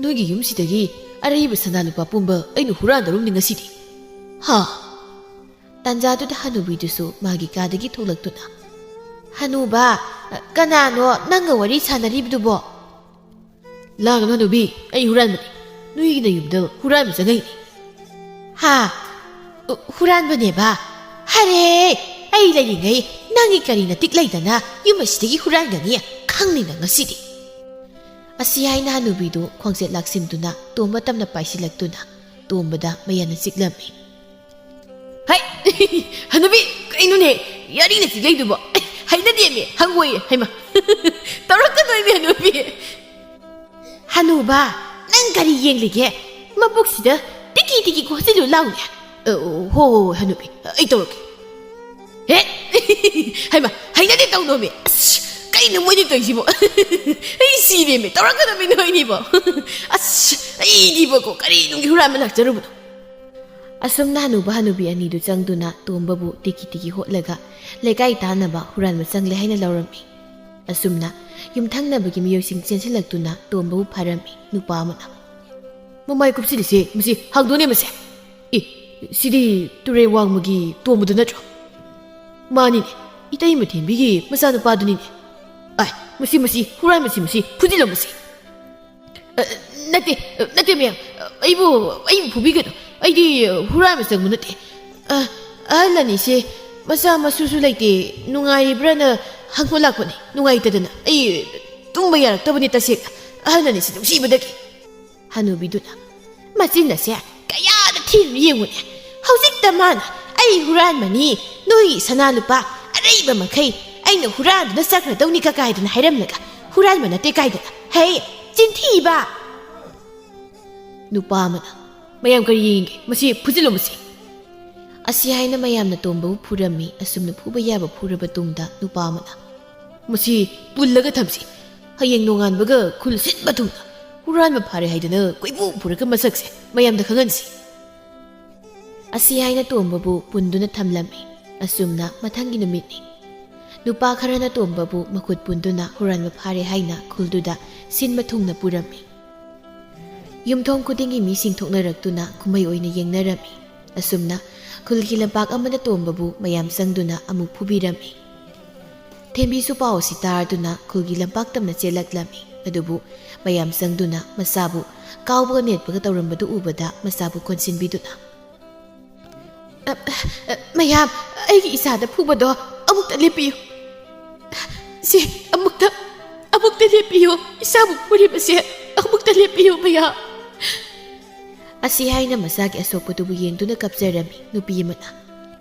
ꯅꯣꯏꯒꯤ ꯌꯨꯝꯁꯤꯗꯒꯤ ꯑꯔꯩꯕ ꯁꯅꯥ ꯂꯨꯄꯥ ꯄꯨꯝꯕ ꯑꯩꯅ ꯍꯨꯔꯥꯟꯗꯧꯔꯝꯅꯤ ꯉꯁꯤꯗꯤ꯫ ꯍꯥ?" ꯇꯥꯟꯖꯥꯗꯨꯗ ꯍꯅꯨꯕꯤꯗꯨꯁꯨ ꯃꯥꯒꯤ ꯀꯥꯗꯒꯤ ꯊꯣꯛꯂꯛꯇꯨꯅ꯫ "ꯍꯅꯨꯕ, ꯀꯅꯥꯅꯣ ꯅꯪꯒ ꯋꯥꯔꯤ ꯁꯥꯟꯅꯔꯤꯕꯗꯨꯕꯣ?" "ꯂꯥꯡꯒꯅꯨ ꯍꯅꯨꯕꯤ, ꯑꯩ ꯍꯨꯔꯥꯟꯕꯅꯤ꯫ ꯅꯣꯏꯒꯤ ꯅꯌꯨꯝꯗ ꯍꯨꯔꯥꯟꯕ ꯆꯪꯉꯛꯏꯅꯤ꯫ ꯍꯥ? ꯎ, ꯍꯨꯔꯥꯟꯕꯅꯦꯕ? ꯍꯔꯦ, ꯑꯩ ꯂꯩꯔꯤꯉꯩ ꯅꯪꯒꯤ ꯀꯔꯤ ꯅꯇꯤꯛ ꯂꯩꯗꯅ ꯌꯨꯝ ꯑꯁꯤꯗꯒꯤ ꯍꯨꯔꯥꯟꯒꯅꯤ? ꯈꯪꯅꯤ ꯅꯪ ꯉꯁꯤꯗꯤ"꯫ ꯑꯁꯤ ꯍꯥꯏꯅ ꯍꯅꯨꯕꯤꯗꯨ ꯈꯣꯡꯆꯦꯠ ꯂꯥꯛꯁꯤꯟꯗꯨꯅ ꯇꯣꯝꯕ ꯇꯝꯅ ꯄꯥꯏꯁꯤꯜꯂꯛꯇꯨꯅ ꯇꯣꯝꯕꯗ ꯃꯌꯥꯅ ꯆꯤꯛꯂꯝꯃꯤ꯫ "ꯍꯩ! ꯍꯅꯨꯕꯤ, ꯀꯩꯅꯣꯅꯦ? ꯌꯥꯔꯤꯅ ꯆꯤꯛꯂꯛꯏꯗꯨꯕꯣ? ꯍꯩꯅꯗꯦꯃꯤ, ꯍꯪꯒꯣꯏꯌꯦ, ꯍꯩꯃ!" "ꯇꯧꯔꯛꯀꯅꯣꯃꯤ, ꯍꯅꯨꯕꯤ!" "ꯍꯅꯨꯕ, ꯅꯪ ꯀꯔꯤ ꯌꯦꯡꯂꯤꯒꯦ? ꯃꯕꯨꯛꯁꯤꯗ ꯇꯤꯀꯤ ꯇꯤꯀꯤ ꯈꯣꯠꯆꯤꯜꯂꯨ ꯂꯥꯎꯅꯦ!" "ꯑ, ꯍꯣ, ꯍꯣ, ꯍꯣ, ꯍꯅꯨꯕꯤ, ꯑꯩ ꯇꯧꯔꯛꯀꯦ꯫ ꯍꯦ!" "ꯍꯩꯃ, ꯍꯩꯅꯗꯦ, ꯇꯧꯅꯣꯃꯤ!" "ꯑꯁ, ꯀꯩꯅꯣ ꯃꯣꯏꯅꯤ ꯇꯧꯔꯤꯁꯤꯕꯣ? ꯑꯩ ꯁꯤꯔꯦꯃꯤ, ꯇꯧꯔꯛꯀꯅꯣꯃꯤ ꯅꯣꯏꯅꯤꯕꯣ꯫ ꯑꯁ, ꯑꯩꯗꯤꯕꯀꯣ, ꯀꯔꯤ ꯅꯨꯡꯒꯤ ꯍꯨꯔꯥꯟꯕ ꯂꯥꯛꯆꯔꯨꯕꯅꯣ?" ꯑꯁꯨꯝꯅ ꯍꯅꯨꯕ ꯍꯅꯨꯕꯤ ꯑꯅꯤꯗꯨ ꯆꯪꯗꯨꯅ ꯇꯣꯝꯕꯕꯨ ꯇꯤꯀꯤ ꯇꯤꯀꯤ ꯍꯣꯠꯂꯒ ꯂꯩꯀꯥꯏ ꯇꯥꯟꯅꯕ ꯍꯨꯔꯥꯟꯕ ꯆꯪꯂꯦ ꯍꯥꯏꯅ ꯂꯧꯔꯝꯃꯤ꯫ ꯑꯁꯨꯝꯅ ꯌꯨꯝꯊꯪꯅꯕꯒꯤ ꯃꯤꯑꯣꯏꯁꯤꯡ ꯆꯦꯟꯁꯤꯜꯂꯛꯇꯨꯅ ꯇꯣꯝꯕꯕꯨ ꯐꯥꯔꯝꯃꯤ꯫ ꯅꯨꯄꯥ ꯑꯃꯅ, "ꯃꯃꯥꯏ ꯀꯨꯞꯁꯤꯜꯂꯤꯁꯦ ꯃꯁꯤ ꯍꯥꯡꯗꯣꯛꯅꯦ ꯃꯁꯦ꯫ ꯑꯦ, ꯁꯤꯗꯤ ꯇꯨꯔꯦꯜ ꯋꯥꯡꯃꯒꯤ ꯇꯣꯝꯕꯗꯨ ꯅꯠꯇ꯭ꯔꯣ?" "ꯃꯥꯅꯤꯅꯦ, ꯏꯇꯩꯃ ꯊꯦꯝꯕꯤꯒꯤ ꯃꯆꯥꯅꯨꯄꯥꯗꯨꯅꯤꯅꯦ꯫ ꯑꯥꯏ, ꯃꯁꯤ, ꯃꯁꯤ, ꯍꯨꯔꯥꯟꯕꯁꯤ, ꯃꯁꯤ ꯐꯨꯖꯤꯜꯂꯣ ꯃꯁꯤ꯫" "ꯑ, ꯅꯠꯇꯦ, ꯅꯠꯇꯦ ꯃꯌꯥꯝ, ꯑꯩꯕꯨ, ꯑꯩꯕꯨ ꯐꯨꯕꯤꯒꯅꯨ꯫ ꯑꯩꯗꯤ ꯍꯨꯔꯥꯟꯕ ꯆꯪꯕ ꯅꯠꯇꯦ꯫ ꯑ, ꯑꯍꯜ ꯑꯅꯤꯁꯦ ꯃꯆꯥ ꯃꯁꯨꯁꯨ ꯂꯩꯇꯦ, ꯅꯨꯡꯉꯥꯏꯔꯤꯕ꯭ꯔꯥꯅ ꯍꯪꯕ ꯂꯥꯛꯄꯅꯤ꯫ ꯅꯨꯡꯉꯥꯏꯇꯗꯅ ꯑꯩ ꯇꯨꯝꯕ ꯌꯥꯔꯛꯇꯕꯅꯤ ꯇꯁꯦꯡꯅ꯫ ꯑꯍꯜ ꯑꯅꯤꯁꯤ ꯅꯨꯡꯁꯤꯕꯗꯒꯤ꯫" ꯍꯅꯨꯕꯤꯗꯨꯅ, "ꯃꯆꯤꯟ ꯑꯁꯦ ꯀꯌꯥꯗ ꯊꯤꯔꯤꯅꯣ ꯌꯦꯡꯉꯨꯅꯦ꯫ ꯍꯧꯖꯤꯛꯇ ꯃꯥꯅ ꯑꯩ ꯍꯨꯔꯥꯟꯕꯅꯤ, ꯅꯣꯏꯒꯤ ꯁꯅꯥ ꯂꯨꯄꯥ ꯑꯔꯩꯕ ꯃꯈꯩ ꯑꯩꯅ ꯍꯨꯔꯥꯟꯗꯨꯅ ꯆꯠꯈ꯭ꯔꯗꯧꯅꯤ ꯀꯀꯥꯏꯗꯅ ꯍꯥꯏꯔꯝꯂꯒ ꯍꯨꯔꯥꯟꯕ ꯅꯠꯇꯦ ꯀꯥꯏꯗꯅ꯫ ꯍꯩ, ꯆꯤꯟꯊꯤꯕ!" ꯅꯨꯄꯥ ꯑꯃꯅ, "ꯃꯌꯥꯝ ꯀꯔꯤ ꯌꯦꯡꯒꯦ? ꯃꯁꯤ ꯐꯨꯖꯤꯜꯂꯨ ꯃꯁꯤ!" ꯑꯁꯤ ꯍꯥꯏꯅ ꯃꯌꯥꯝꯅ ꯇꯣꯝꯕꯕꯨ ꯐꯨꯔꯝꯃꯤ꯫ ꯑꯁꯨꯝꯅ ꯐꯨꯕ ꯌꯥꯕ ꯐꯨꯔꯕ ꯇꯨꯡꯗ ꯅꯨꯄꯥ ꯑꯃꯅ, "ꯃꯁꯤ ꯄꯨꯜꯂꯒ ꯊꯝꯁꯤ꯫ ꯍꯌꯦꯡ ꯅꯣꯡꯉꯥꯟꯕꯒ ꯈꯨꯜ ꯁꯤꯟꯕ ꯊꯨꯡꯅ ꯍꯨꯔꯥꯟꯕ ꯐꯥꯔꯦ ꯍꯥꯏꯗꯅ ꯀꯣꯏꯄꯨ ꯄꯨꯔꯒ ꯃꯁꯛꯁꯦ ꯃꯌꯥꯝꯗ ꯈꯪꯍꯟꯁꯤ꯫" ꯑꯁꯤ ꯍꯥꯏꯅ ꯇꯣꯝꯕꯕꯨ ꯄꯨꯟꯗꯨꯅ ꯊꯝꯂꯝꯃꯤ꯫ ꯑꯁꯨꯝꯅ ꯃꯊꯪꯒꯤ ꯅꯨꯃꯤꯠꯅꯤ꯫ ꯅꯨꯄꯥ ꯈꯔꯅ ꯇꯣꯝꯕꯕꯨ ꯃꯈꯨꯠ ꯄꯨꯟꯗꯨꯅ ꯍꯨꯔꯥꯟꯕ ꯐꯥꯔꯦ ꯍꯥꯏꯅ ꯈꯨꯜꯗꯨꯗ ꯁꯤꯟꯕ ꯊꯨꯡꯅ ꯄꯨꯔꯝꯃꯤ꯫ ꯌꯨꯝꯊꯣꯡ ꯈꯨꯗꯤꯡꯒꯤ ꯃꯤꯁꯤꯡ ꯊꯣꯛꯅꯔꯛꯇꯨꯅ ꯀꯨꯝꯍꯩ ꯑꯣꯏꯅ ꯌꯦꯡꯅꯔꯝꯃꯤ꯫ ꯑꯁꯨꯝꯅ ꯈꯨꯜꯒꯤ ꯂꯝꯄꯥꯛ ꯑꯃꯗ ꯇꯣꯝꯕꯕꯨ ꯃꯌꯥꯝ ꯆꯪꯗꯨꯅ ꯑꯃꯨꯛ ꯐꯨꯕꯤꯔꯝꯃꯤ꯫ ꯊꯦꯝꯕꯤꯁꯨ ꯄꯥꯎ ꯑꯁꯤ ꯇꯥꯔꯗꯨꯅ ꯈꯨꯜꯒꯤ ꯂꯝꯄꯥꯛ ꯇꯝꯅ ꯆꯦꯜꯂꯛꯂꯝꯃꯤ꯫ ꯑꯗꯨꯕꯨ ꯃꯌꯥꯝ ꯆꯪꯗꯨꯅ ꯃꯆꯥꯕꯨ ꯀꯥꯎꯕꯒ ꯅꯦꯠꯄꯒ ꯇꯧꯔꯝꯕꯗꯨ ꯎꯕꯗ ꯃꯆꯥꯕꯨ ꯀꯣꯟꯁꯤꯟꯕꯤꯗꯨꯅ, "ꯑ, ꯑ, ꯃꯌꯥꯝ, ꯑꯩꯒꯤ ꯏꯆꯥꯗ ꯐꯨꯕꯗꯣ ꯑꯃꯨꯛꯇ ꯂꯦꯞꯄꯤꯌꯨ꯫ ꯁꯤ ꯑꯃꯨꯛꯇ, ꯑꯃꯨꯛꯇ ꯂꯦꯞꯄꯤꯌꯨ꯫ ꯏꯆꯥꯕꯨ ꯐꯨꯔꯤꯕꯁꯦ ꯑꯃꯨꯛꯇ ꯂꯦꯞꯄꯤꯌꯨ ꯃꯌꯥꯝ꯫" ꯑꯁꯤ ꯍꯥꯏꯅ ꯃꯆꯥꯒꯤ ꯑꯁꯣꯛꯄꯗꯨꯕꯨ ꯌꯦꯡꯗꯨꯅ ꯀꯞꯆꯔꯝꯃꯤ ꯅꯨꯄꯤ ꯑꯃꯅ꯫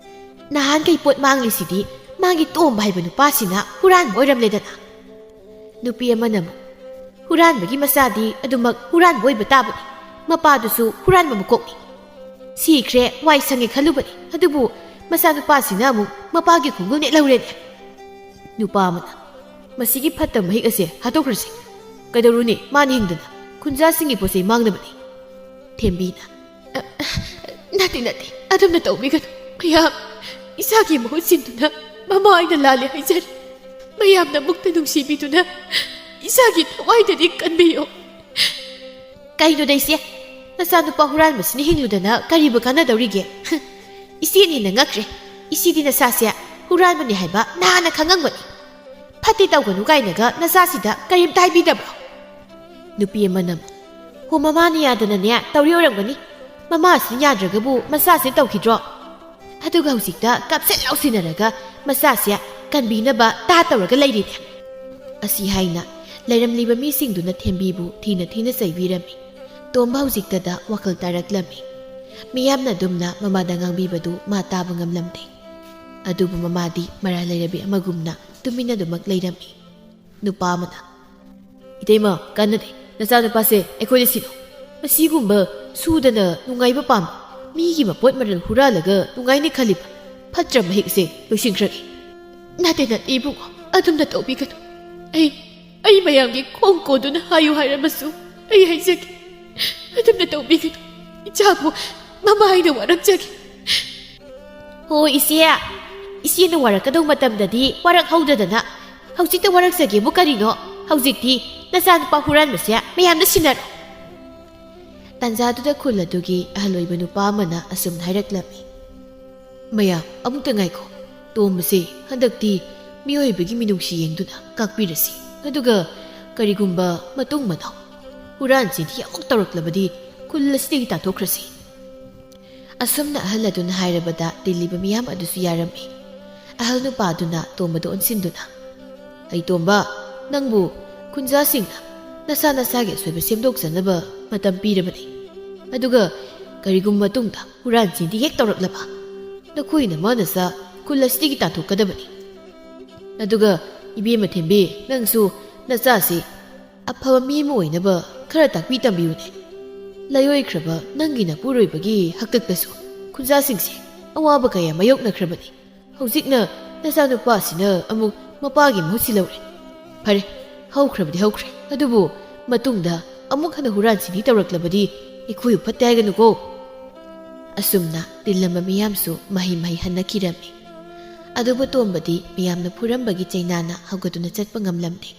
"ꯅꯍꯥꯟꯈꯩ ꯄꯣꯠ ꯃꯥꯡꯂꯤꯁꯤꯗꯤ ꯃꯥꯒꯤ ꯇꯣꯝꯕ ꯍꯥꯏꯕ ꯅꯨꯄꯥꯁꯤꯅ ꯍꯨꯔꯥꯟꯕ ꯑꯣꯏꯔꯝꯂꯦꯗꯅ꯫" ꯅꯨꯄꯤ ꯑꯃꯅ ꯑꯃꯨꯛ, "ꯍꯨꯔꯥꯟꯕꯒꯤ ꯃꯆꯥꯗꯤ ꯑꯗꯨꯃꯛ ꯍꯨꯔꯥꯟꯕ ꯑꯣꯏꯕ ꯇꯥꯕꯅꯤ꯫ ꯃꯄꯥꯗꯨꯁꯨ ꯍꯨꯔꯥꯟꯕ ꯃꯀꯣꯛꯅꯤ꯫ ꯁꯤꯈ꯭ꯔꯦ, ꯋꯥꯏ ꯁꯪꯉꯦ ꯈꯜꯂꯨꯕꯅꯤ꯫ ꯑꯗꯨꯕꯨ ꯃꯆꯥꯅꯨꯄꯥꯁꯤꯅ ꯑꯃꯨꯛ ꯃꯄꯥꯒꯤ ꯈꯣꯡꯒꯨꯜ ꯅꯦꯠꯍꯧꯔꯦꯅꯦ꯫" ꯅꯨꯄꯥ ꯑꯃꯅ, "ꯃꯁꯤꯒꯤ ꯐꯠꯇꯕ ꯃꯍꯤꯛ ꯑꯁꯦ ꯍꯥꯠꯇꯣꯛꯈ꯭ꯔꯁꯤ꯫ ꯀꯩꯗꯧꯔꯨꯅꯤ, ꯃꯥꯅ ꯍꯤꯡꯗꯅ꯫ ꯈꯨꯟꯖꯥꯁꯤꯡꯒꯤ ꯄꯣꯠ ꯆꯩ ꯃꯥꯡꯅꯕꯅꯤ꯫" ꯊꯦꯝꯕꯤꯅ, "ꯑ, ꯑ, ꯅꯠꯇꯦ, ꯅꯠꯇꯦ, ꯑꯗꯨꯝꯅ ꯇꯧꯕꯤꯒꯅꯨ꯫ ꯃꯌꯥꯝ, ꯏꯆꯥꯒꯤ ꯃꯍꯨꯠ ꯁꯤꯟꯗꯨꯅ ꯃꯃꯥ ꯑꯩꯅ ꯂꯥꯜꯂꯦ ꯍꯥꯏꯖꯔꯤ꯫ ꯃꯌꯥꯝꯅ ꯃꯨꯛꯇ ꯅꯨꯡꯁꯤꯕꯤꯗꯨꯅ ꯏꯆꯥꯒꯤ ꯊꯋꯥꯏꯗꯗꯤ ꯀꯟꯕꯤꯌꯨ꯫ ꯀꯩꯅꯣꯗ ꯏꯆꯦ, ꯅꯆꯥꯅꯨꯄꯥ ꯍꯨꯔꯥꯟꯕꯁꯤꯅ ꯍꯤꯡꯂꯨꯗꯅ ꯀꯔꯤꯕꯨ ꯀꯥꯟꯅꯗꯧꯔꯤꯒꯦ? ꯏꯆꯦꯅ ꯍꯦꯟꯅ ꯉꯛꯈ꯭ꯔꯦ꯫ ꯏꯆꯦꯗꯤ ꯅꯆꯥꯁꯦ ꯍꯨꯔꯥꯟꯕꯅꯤ ꯍꯥꯏꯕ ꯅꯍꯥꯟꯅ ꯈꯪꯉꯝꯒꯅꯤ꯫ ꯐꯠꯇꯦ ꯇꯧꯒꯅꯨ ꯀꯥꯏꯅꯒ ꯅꯆꯥꯁꯤꯗ ꯀꯔꯤꯝꯇ ꯍꯥꯏꯕꯤꯗꯕ꯭ꯔꯣ? ꯅꯨꯄꯤ ꯑꯃꯅ, "ꯍꯣ, ꯃꯃꯥꯅ ꯌꯥꯗꯅꯅꯦ ꯇꯧꯔꯤ ꯑꯣꯏꯔꯝꯒꯅꯤ꯫ ꯃꯃꯥꯁꯤꯅ ꯌꯥꯗ꯭ꯔꯒꯕꯨ ꯃꯆꯥꯁꯦ ꯇꯧꯈꯤꯗ꯭ꯔꯣ? ꯑꯗꯨꯒ ꯍꯧꯖꯤꯛꯇ ꯀꯥꯞꯁꯤꯟ ꯂꯥꯎꯁꯤꯟꯅꯔꯒ ꯃꯆꯥꯁꯦ ꯀꯟꯕꯤꯅꯕ ꯇꯥ ꯇꯧꯔꯒ ꯂꯩꯔꯤꯅꯦ"꯫ ꯑꯁꯤ ꯍꯥꯏꯅ ꯂꯩꯔꯝꯂꯤꯕ ꯃꯤꯁꯤꯡꯗꯨꯅ ꯊꯦꯝꯕꯤꯕꯨ ꯊꯤꯅ ꯊꯤꯅ ꯆꯩꯕꯤꯔꯝꯃꯤ꯫ ꯇꯣꯝꯕ ꯍꯧꯖꯤꯛꯇꯗ ꯋꯥꯈꯜ ꯇꯥꯔꯛꯂꯝꯃꯤ꯫ ꯃꯤꯌꯥꯝꯅ ꯑꯗꯨꯝꯅ ꯃꯃꯥꯗ ꯉꯥꯡꯕꯤꯕꯗꯨ ꯃꯥ ꯇꯥꯕ ꯉꯝꯂꯝꯗꯦ꯫ ꯑꯗꯨꯕꯨ ꯃꯃꯥꯗꯤ ꯃꯔꯥꯜ ꯂꯩꯔꯕꯤ ꯑꯃꯒꯨꯝꯅ ꯇꯨꯃꯤꯟꯅꯗꯨꯃꯛ ꯂꯩꯔꯝꯃꯤ꯫ ꯅꯨꯄꯥ ꯑꯃꯅ, "ꯏꯇꯩꯃ, ꯀꯥꯟꯅꯗꯦ꯫ ꯅꯆꯥꯅꯨꯄꯥꯁꯦ ꯑꯩꯈꯣꯏꯗ ꯁꯤꯟꯅꯧ꯫ ꯃꯁꯤꯒꯨꯝꯕ ꯁꯨꯗꯅ ꯅꯨꯡꯉꯥꯏꯕ ꯄꯥꯝꯕ, ꯃꯤꯒꯤ ꯃꯄꯣꯠ ꯃꯔꯜ ꯍꯨꯔꯥꯜꯂꯒ ꯅꯨꯡꯉꯥꯏꯅꯤ ꯈꯜꯂꯤꯕ ꯐꯠꯇ꯭ꯔ ꯃꯍꯤꯛꯁꯦ ꯂꯣꯏꯁꯤꯟꯈ꯭ꯔꯒꯦ"꯫ "ꯅꯠꯇꯦ, ꯅꯠꯇꯦ, ꯏꯕꯨꯡꯉꯣ, ꯑꯗꯨꯝꯅ ꯇꯧꯕꯤꯒꯅꯨ꯫ ꯑꯩ, ꯑꯩ ꯃꯌꯥꯝꯒꯤ ꯈꯣꯡ ꯀꯣꯟꯗꯨꯅ ꯍꯥꯏꯌꯨ ꯍꯥꯏꯔꯕꯁꯨ ꯑꯩ ꯍꯥꯏꯖꯒꯦ꯫ ꯑꯗꯨꯝꯅ ꯇꯧꯕꯤꯒꯅꯨ꯫ ꯏꯆꯥꯕꯨ ꯃꯃꯥ ꯍꯥꯏꯅ ꯋꯥꯔꯛꯆꯒꯦ"꯫ "ꯍꯣ ꯏꯆꯦ, ꯏꯆꯦꯅ ꯋꯥꯔꯛꯀꯗꯧ ꯃꯇꯝꯗꯗꯤ ꯋꯥꯔꯛꯍꯧꯗꯗꯅ ꯍꯧꯖꯤꯛꯇ ꯋꯥꯔꯛꯆꯒꯦꯕꯨ ꯀꯔꯤꯅꯣ? ꯍꯧꯖꯤꯛꯇꯤ ꯅꯆꯥꯅꯨꯄꯥ ꯍꯨꯔꯥꯟꯕꯁꯦ ꯃꯌꯥꯝꯗ ꯁꯤꯟꯅꯔꯣ"꯫ ꯇꯥꯟꯖꯥꯗꯨꯗ ꯈꯨꯜ ꯑꯗꯨꯒꯤ ꯑꯍꯜ ꯑꯣꯏꯕ ꯅꯨꯄꯥ ꯑꯃꯅ ꯑꯁꯨꯝꯅ ꯍꯥꯏꯔꯛꯂꯝꯃꯤ, "ꯃꯌꯥꯝ, ꯑꯃꯨꯛꯇ ꯉꯥꯏꯈꯣ꯫ ꯇꯣꯝꯕꯁꯦ ꯍꯟꯗꯛꯇꯤ ꯃꯤꯑꯣꯏꯕꯒꯤ ꯃꯤꯅꯨꯡꯁꯤ ꯌꯦꯡꯗꯨꯅ ꯀꯥꯛꯄꯤꯔꯁꯤ꯫ ꯑꯗꯨꯒ ꯀꯔꯤꯒꯨꯝꯕ ꯃꯇꯨꯡ ꯃꯅꯥꯎ ꯍꯨꯔꯥꯟ ꯆꯤꯟꯊꯤ ꯑꯃꯨꯛ ꯇꯧꯔꯛꯂꯕꯗꯤ ꯈꯨꯜ ꯑꯁꯤꯗꯒꯤ ꯇꯥꯟꯊꯣꯛꯈ꯭ꯔꯁꯤ"꯫ ꯑꯁꯨꯝꯅ ꯑꯍꯜ ꯑꯗꯨꯅ ꯍꯥꯏꯔꯕꯗ ꯇꯤꯜꯂꯤꯕ ꯃꯤꯌꯥꯝ ꯑꯗꯨꯁꯨ ꯌꯥꯔꯝꯃꯤ꯫ ꯑꯍꯜ ꯅꯨꯄꯥ ꯑꯗꯨꯅ ꯇꯣꯝꯕꯗ ꯑꯣꯟꯁꯤꯟꯗꯨꯅ, "ꯑꯩ ꯇꯣꯝꯕ, ꯅꯪꯕꯨ ꯈꯨꯟꯖꯥꯁꯤꯡꯅ ꯅꯁꯥ ꯅꯁꯥꯒꯤ ꯑꯁꯣꯏꯕ ꯁꯦꯝꯗꯣꯛꯆꯅꯕ ꯃꯇꯝ ꯄꯤꯔꯕꯅꯤ꯫ ꯑꯗꯨꯒ ꯀꯔꯤꯒꯨꯝꯕ ꯃꯇꯨꯡꯗ ꯍꯨꯔꯥꯟ ꯆꯤꯟꯊꯤ ꯍꯦꯛ ꯇꯧꯔꯛꯂꯕ, ꯅꯈꯣꯏ ꯅꯃꯥ ꯅꯆꯥ ꯈꯨꯜ ꯑꯁꯤꯗꯒꯤ ꯇꯥꯟꯊꯣꯛꯀꯗꯕꯅꯤ꯫ ꯑꯗꯨꯒ ꯏꯕꯦꯝꯃ ꯊꯦꯝꯕꯤ, ꯅꯪꯁꯨ ꯅꯆꯥꯁꯤ ꯑꯐꯕ ꯃꯤ ꯑꯃ ꯑꯣꯏꯅꯕ ꯈꯔ ꯇꯥꯛꯄꯤ ꯇꯝꯕꯤꯌꯨꯅꯦ꯫ ꯂꯥꯏꯑꯣꯏꯈ꯭ꯔꯕ ꯅꯪꯒꯤ ꯅꯄꯨꯔꯣꯏꯕꯒꯤ ꯍꯥꯛꯇꯛꯇꯁꯨ ꯈꯨꯟꯖꯥꯁꯤꯡꯁꯦ ꯑꯋꯥꯕ ꯀꯌꯥ ꯃꯥꯌꯣꯛꯅꯈ꯭ꯔꯕꯅꯤ꯫ ꯍꯧꯖꯤꯛꯅ ꯅꯆꯥꯅꯨꯄꯥꯁꯤꯅ ꯑꯃꯨꯛ ꯃꯄꯥꯒꯤ ꯃꯍꯨꯠ ꯁꯤꯜꯍꯧꯔꯦ꯫ ꯐꯔꯦ, ꯍꯧꯈ꯭ꯔꯕꯗꯤ ꯍꯧꯈ꯭ꯔꯦ, ꯑꯗꯨꯕꯨ ꯃꯇꯨꯡꯗ ꯑꯃꯨꯛ ꯍꯟꯅ ꯍꯨꯔꯥꯟ ꯆꯤꯟꯊꯤ ꯇꯧꯔꯛꯂꯕꯗꯤ ꯑꯩꯈꯣꯏꯕꯨ ꯐꯠꯇꯦ ꯍꯥꯏꯒꯅꯨꯀꯣ"꯫ ꯑꯁꯨꯝꯅ ꯇꯤꯜꯂꯝꯕ ꯃꯤꯌꯥꯝꯁꯨ ꯃꯍꯩ ꯃꯍꯩ ꯍꯟꯅꯈꯤꯔꯝꯃꯤ꯫ ꯑꯗꯨꯕꯨ ꯇꯣꯝꯕꯗꯤ ꯃꯤꯌꯥꯝꯅ ꯐꯨꯔꯝꯕꯒꯤ ꯆꯩꯅꯥꯅ ꯍꯧꯒꯠꯇꯨꯅ ꯆꯠꯄ ꯉꯝꯂꯝꯗꯦ꯫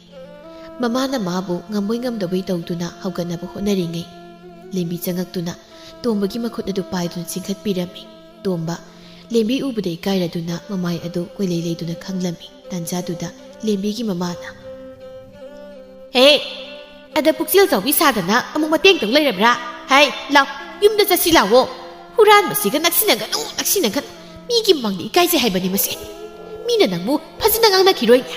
ꯃꯃꯥꯅ ꯃꯥꯕꯨ ꯉꯝꯕꯣꯏ ꯉꯝꯗꯕꯣꯏ ꯇꯧꯗꯨꯅ ꯍꯧꯒꯠꯅꯕ ꯍꯣꯠꯅꯔꯤꯉꯩ, ꯂꯦꯝꯕꯤ ꯆꯪꯉꯛꯇꯨꯅ ꯇꯣꯝꯕꯒꯤ ꯃꯈꯨꯠ ꯑꯗꯨ ꯄꯥꯏꯗꯨꯅ ꯆꯤꯡꯈꯠꯄꯤꯔꯝꯃꯤ꯫ ꯇꯣꯝꯕ ꯂꯦꯝꯕꯤ ꯎꯕꯗ ꯏꯀꯥꯏꯔꯗꯨꯅ ꯃꯃꯥꯏ ꯑꯗꯨ ꯀꯣꯏꯂꯩ ꯂꯩꯗꯨꯅ ꯈꯪꯂꯝꯃꯤ꯫ ꯇꯥꯟꯖꯥꯗꯨꯗ ꯂꯦꯝꯕꯤꯒꯤ ꯃꯃꯥꯅ, "ꯍꯦ, ꯑꯗ ꯄꯨꯛꯆꯦꯜ ꯆꯥꯎꯕꯤ ꯁꯥꯗꯅ ꯑꯃꯨꯛ ꯃꯇꯦꯡ ꯇꯧ ꯂꯩꯔꯕ꯭ꯔꯥ? ꯍꯥꯏ, ꯂꯥꯎ, ꯌꯨꯝꯗ ꯆꯠꯁꯤ ꯂꯥꯎꯑꯣ꯫ ꯍꯨꯔꯥꯟꯕꯁꯤꯒ ꯅꯛꯁꯤꯟꯅꯒꯅꯨ, ꯅꯛꯁꯤꯟꯅꯒꯅꯨ꯫ ꯃꯤꯒꯤ ꯃꯃꯥꯡꯗ ꯏꯀꯥꯏꯖꯩ ꯍꯥꯏꯕꯅꯤ ꯃꯁꯤ꯫ ꯃꯤꯅ ꯅꯪꯕꯨ ꯐꯖꯅ ꯉꯥꯡꯅꯈꯤꯔꯣꯏꯅꯦ"꯫